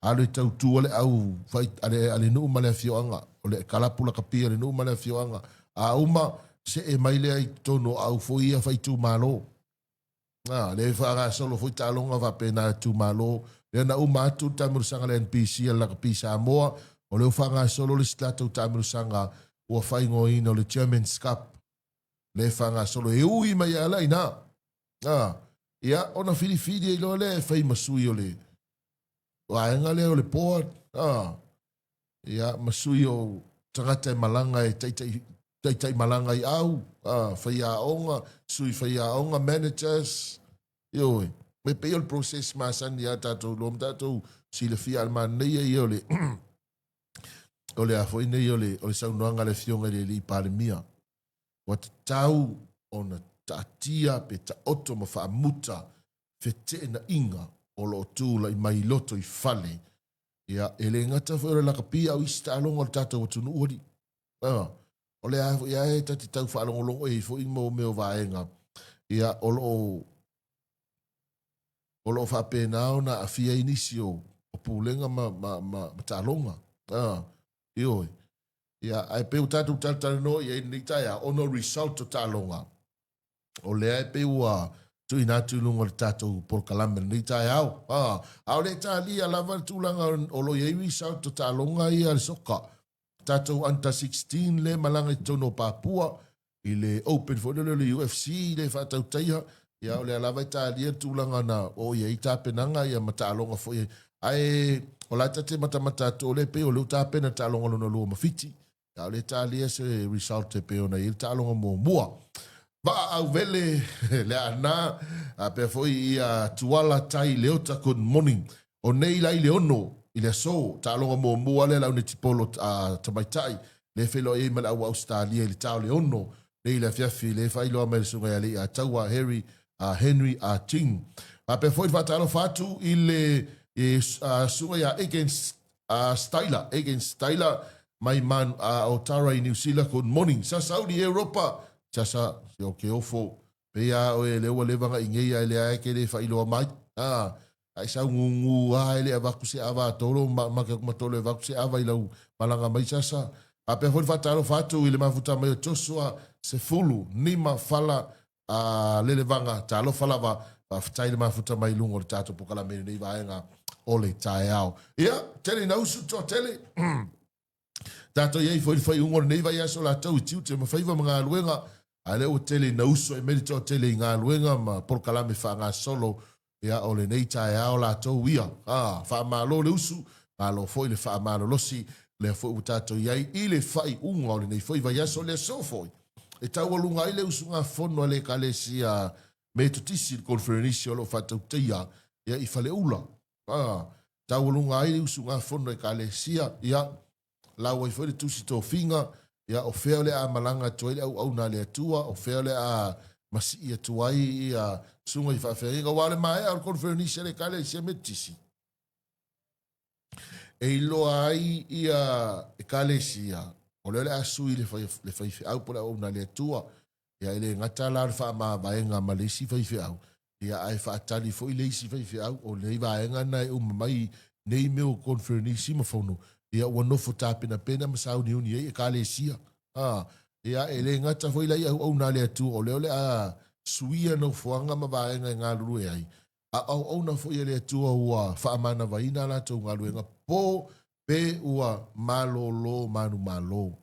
alu e tautua le au fai, a le, a le nuu ma le afioaga, o le kalapu lakapi a le nuu ma le afioaga. A uma, see mai lea i totonu o au foi ia faaitumalo. A, lea e faagasolo foi taaloga faapena itumalo. Lea na uma atu le taamilosaga a le NPC a le lakapi Samoa, o lea ua faagasolo le isi tatou taamilosaga ua faaigoaina o le Chairman's Cup. Lea e faagasolo e ui mai ala ina. A, ia, ona filifili ai loa lea e fai ma sui o le vaega lea o le board, a, ia, ma sui o tagata e malaga e taitai, taitai malaga i au, a, faiaoga, sui faiaoga, managers, ioe. E pei o le process masani a tatou iloa ma tatou silafia a le manaia ia o le o le a foi nei o le, o le saunoaga a le Afioga i le Alii Palemia. Ua tatau ona taatia pe taoto ma faamuta feteenaiga o lo o tulai mai i loto i fale. Ia, e le gata foi o le lakapi a o isi taaloga o le tatou atunuu alii. A, o le a foi a e ta te tau faalogologo i ai foi mo mea o vaega, ia, o lo o o lo o faapena ona aafia ai nisi o, o pulega ma, ma, ma, ma taaloga. A, ioe. Ia, ae pei ua tatou talatalanoa i ai i lenei taeao, ona o result o taaloga, o lea e pei ua tuuina atu i luga o le tatou polokalame i lenei taeao. A, a o le talia lava le tulaga o lo o i ai result o taaloga ia a le soka. Tatou under 16 le malaga i totonu o Papua, i le Open foi lele o le UFC le faatautaia, ia o lea lava e talia le tulaga na oo i ai tapenaga ia ma taaloga foi. Ae o la e ta te matamata atu o lea e pei o lea ua tapena le taaloga lona lua ma Fiti, a o lea e talia se result e pei ona i ai le taaloga muamua. Vaa Auvele, Leaana, faapea foi ia Tuala Tai Leota, good morning. O nei la i le 6 i le aso, taaloga muamua lea le au netipolo a tamaitai, lea e feiloai ai ma le au Ausetalia i le ta o le 6 nei i le afiafi, lea e faailoa mai e le Susuga ia Leiataua Harry Henry A. Ting. Faapea foi le faatalofa atu i le Susuga ia Egan Styler, Egan Styler mai Man Otara i Niu Sila, good morning. Sasa uli Europa, sasa, o ke ofo, pei a oe lea ua leva na ingei ae lea e ke le faailoa mai. Ah, ai sau ngungu a e le avaku se ava tolo ma ma ke ma tolo e vaku se ava i lau malaga mai sasa. Faapea foi le faatalofa atu i le mafuta mai o Joshua Sefulu Nima Fala a Lelevaga, talofa lava, faafetai le mafuta mai i luga o le tatou polokalame i lenei vaega o le taeao. Ia, tele ina usu toatele. Tatou i ai foi i le faaiuga o lenei vaiaso latou i tiute ma faiva ma galuega, a lea ua tele ina usu ai mai le toatele i galuega ma polokalame faagasolo ia o lenei taeao latou ia. A, faamalo le usu, malo foi le faamalolosi, lea foi ua tatou i ai i le faaiuga o lenei foi vaiaso, le aso foi e taualuga ai le usugafono a le Ekalesia Metotisi, le Koneferenisi o lo o faatautaia ia i Faleula. A, taualuga ai le usugafono a Ekalesia, ia, lau ai foi le tusi tofiga, ia, o fea o le a malaga atu ai le auauna a le Atua, o fea o le a masii atu ai ia susuga i faafeagaiga, aua o le maea o le Koneferenisi a le Ekalesia Metotisi, e iloa ai ia Ekalesia, o lea o le a sui le faifeau po o le auauna a le Atua, ia e le gata la o le faamavaega ma le isi faifeau, ia ae faatali foi le isi faifeau, o lenei vaega na e uma mai nei mea o koneferenisi ma fono, ia ua nofo tapenapena ma sauniuni ai Ekalesia. A, ia e le gata foi la i auauna a le Atua, o lea o le a suia nofoaga ma vaega e galulue ai, a o auauna foi a le Atua ua faamanavaina a latou galuega po pe ua malolo manumalo.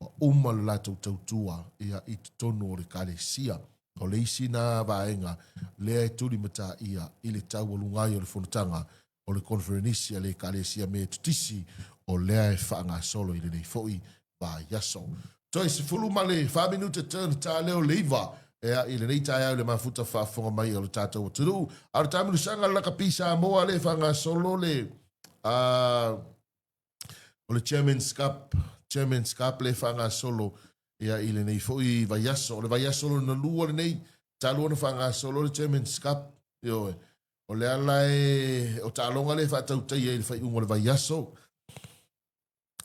Ua uma le latou tautua ia i totonu o le Ekalesia. O le isi na vaega lea e tulimataia i le taualuga ai o le fonotaga o le Koneferenisi a le Ekalesia Metotisi o lea e faagasolo i lenei foi vaiaso. Toe 14 minute turn ta leo le iva ea i lenei taeao i le mafuta faafofoga mai o le tatou atunuu. A o le taamilosaga le lakapi Samoa lea e faagasolo le o le Chairman's Cup, Chairman's Cup le faagasolo ia i lenei foi vaiaso. O le vaiaso lona lua lenei, talu ona faagasolo le Chairman's Cup, ioe. O le ala e, o taaloga le faatautaia i le faaiuga o le vaiaso,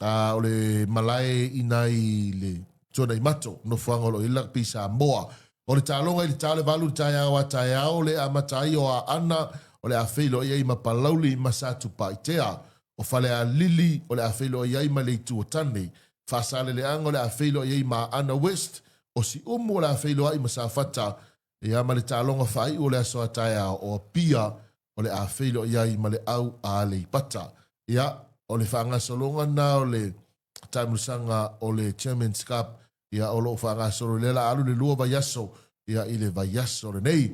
a o le malae i ina i le Tuanaimato, nofoaga o lo o i ai le Lakapi Samoa. O le taaloga i le ta o le 8 i le taeao a taeao le amata ai o Aana, o le a feiloai ai ma Palauli ma Satupaitea. O Falealili o le a feiloai ai ma le Itu o Tane. Faasaleleaga o le a feiloai ai ma Aana West. O Siumu o le a feiloai ma Safata. Ia ma le taaloga faaiu o le aso a taeao o Apia o le a feiloai ai ma le au a Aleipata. Ia, o le faagasologa lena o le taamilosaga o le Chairman's Cup, ia o lo o faagasolo lea la alu le lua vaiaso ia i le vaiaso lenei.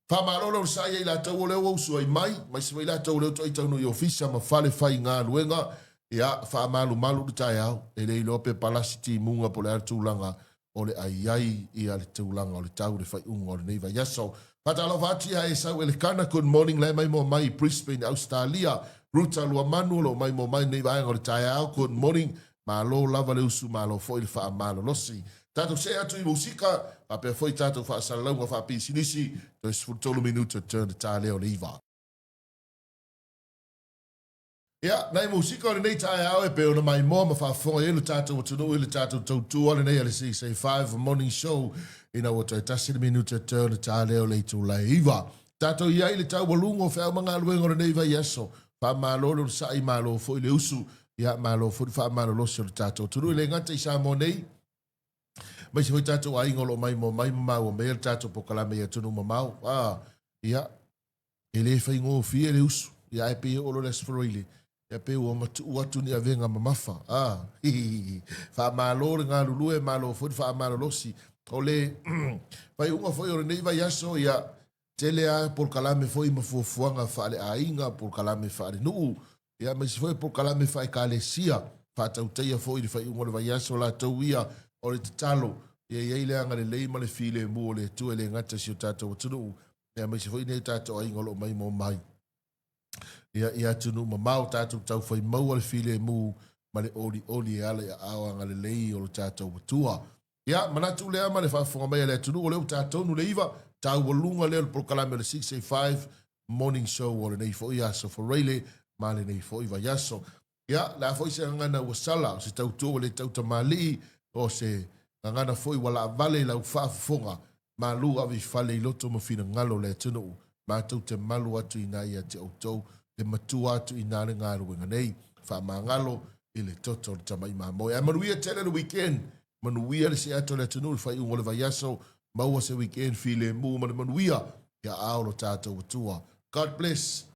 Faamalo le onosai ia i latou o lea ua usu ai mai, mai se foi latou o lea ua toai taunuu i ofisa ma fale faigaluega, ia faamalumalu le taeao, e le iloa pe palasi timuga po o le a le tulaga o le a i ai ia le tulaga o le tau i le faaiuga o lenei vaiaso. Faatalofa atu ia Esau Elekana, good morning la e maimoa mai i Brisbane, Ausetalia. Ruta Luamanu o lo o maimoa mai lenei vaega o le taeao, good morning. Malo lava le usu, malo foi le faamalolosi. Tatou see atu i musika, faapea foi tatou faasalalauga faapisinisi, toe 13 minute turn ta lea o le iva. Ia, nai musika o lenei taeao e pei ona maimoa ma faafofoga i ai lo tatou atunuu i le tatou tautua lenei a le CSA5 Morning Show ina ua toe tasi le minute turn ta lea o le itula e iva. Tatou i ai i le taualuga o feau ma galuega o lenei vaiaso. Faamalo le onosai, malo foi le usu, ia malo foi le faamalolosi o le tatou atunuu. E le gata i Samoa nei, aemaise foi tatou aiga o lo o maimoa mai ma maua mai le tatou polokalame i atunuu mamao. Ah, ia, e le faigofie le usu, ia ae pei e oo loa le Aso Faraile, ia pei ua matuu atu ni avega mamafa. Ah, faamalo le galulue, malo foi le faamalolosi. O le faaiuga foi o lenei vaiaso, ia, tele lava polokalame foi ma fuafuaga faaleaiga, polokalame faalenuu, ia aemaise foi polokalame faaekalesia, faatautaia foi i le faaiuga o le vaiaso latou ia o le tatalo, ia i ai le agalelei ma le filemu o le Atua e le gata i si o tatou atunuu, ia aemaise foi nei tatou aiga o lo o maimoa mai ia i atunuu mamao, tatou taufai maua le filemu ma le olioli e ala i aao agalelei o lo tatou Atua. Ia, manatu lea ma le faafofoga mai a le atunuu, o lea ua ta tonu le iva, taualuga lea o le polokalame o le 685 Morning Show o lenei foi aso Faraile ma lenei foi vaiaso. Ia, le a foi se gagana ua sala, o se tautua ua le tautamalii, o se gagana foi ua laavale i lau faafofoga, malu ave i fale i loto ma finagalo o le atunuu, matou te malu atu i ina ia te outou, le matua atu i ina le galuega nei. Faamagalo. i le toto o le tamai mamoe. Ae manuia tele le weekend, manuia le see atu o le atunuu i le faaiuga o le vaiaso, maua se weekend filemu ma le manuia ia ao lo tatou Atua. God bless.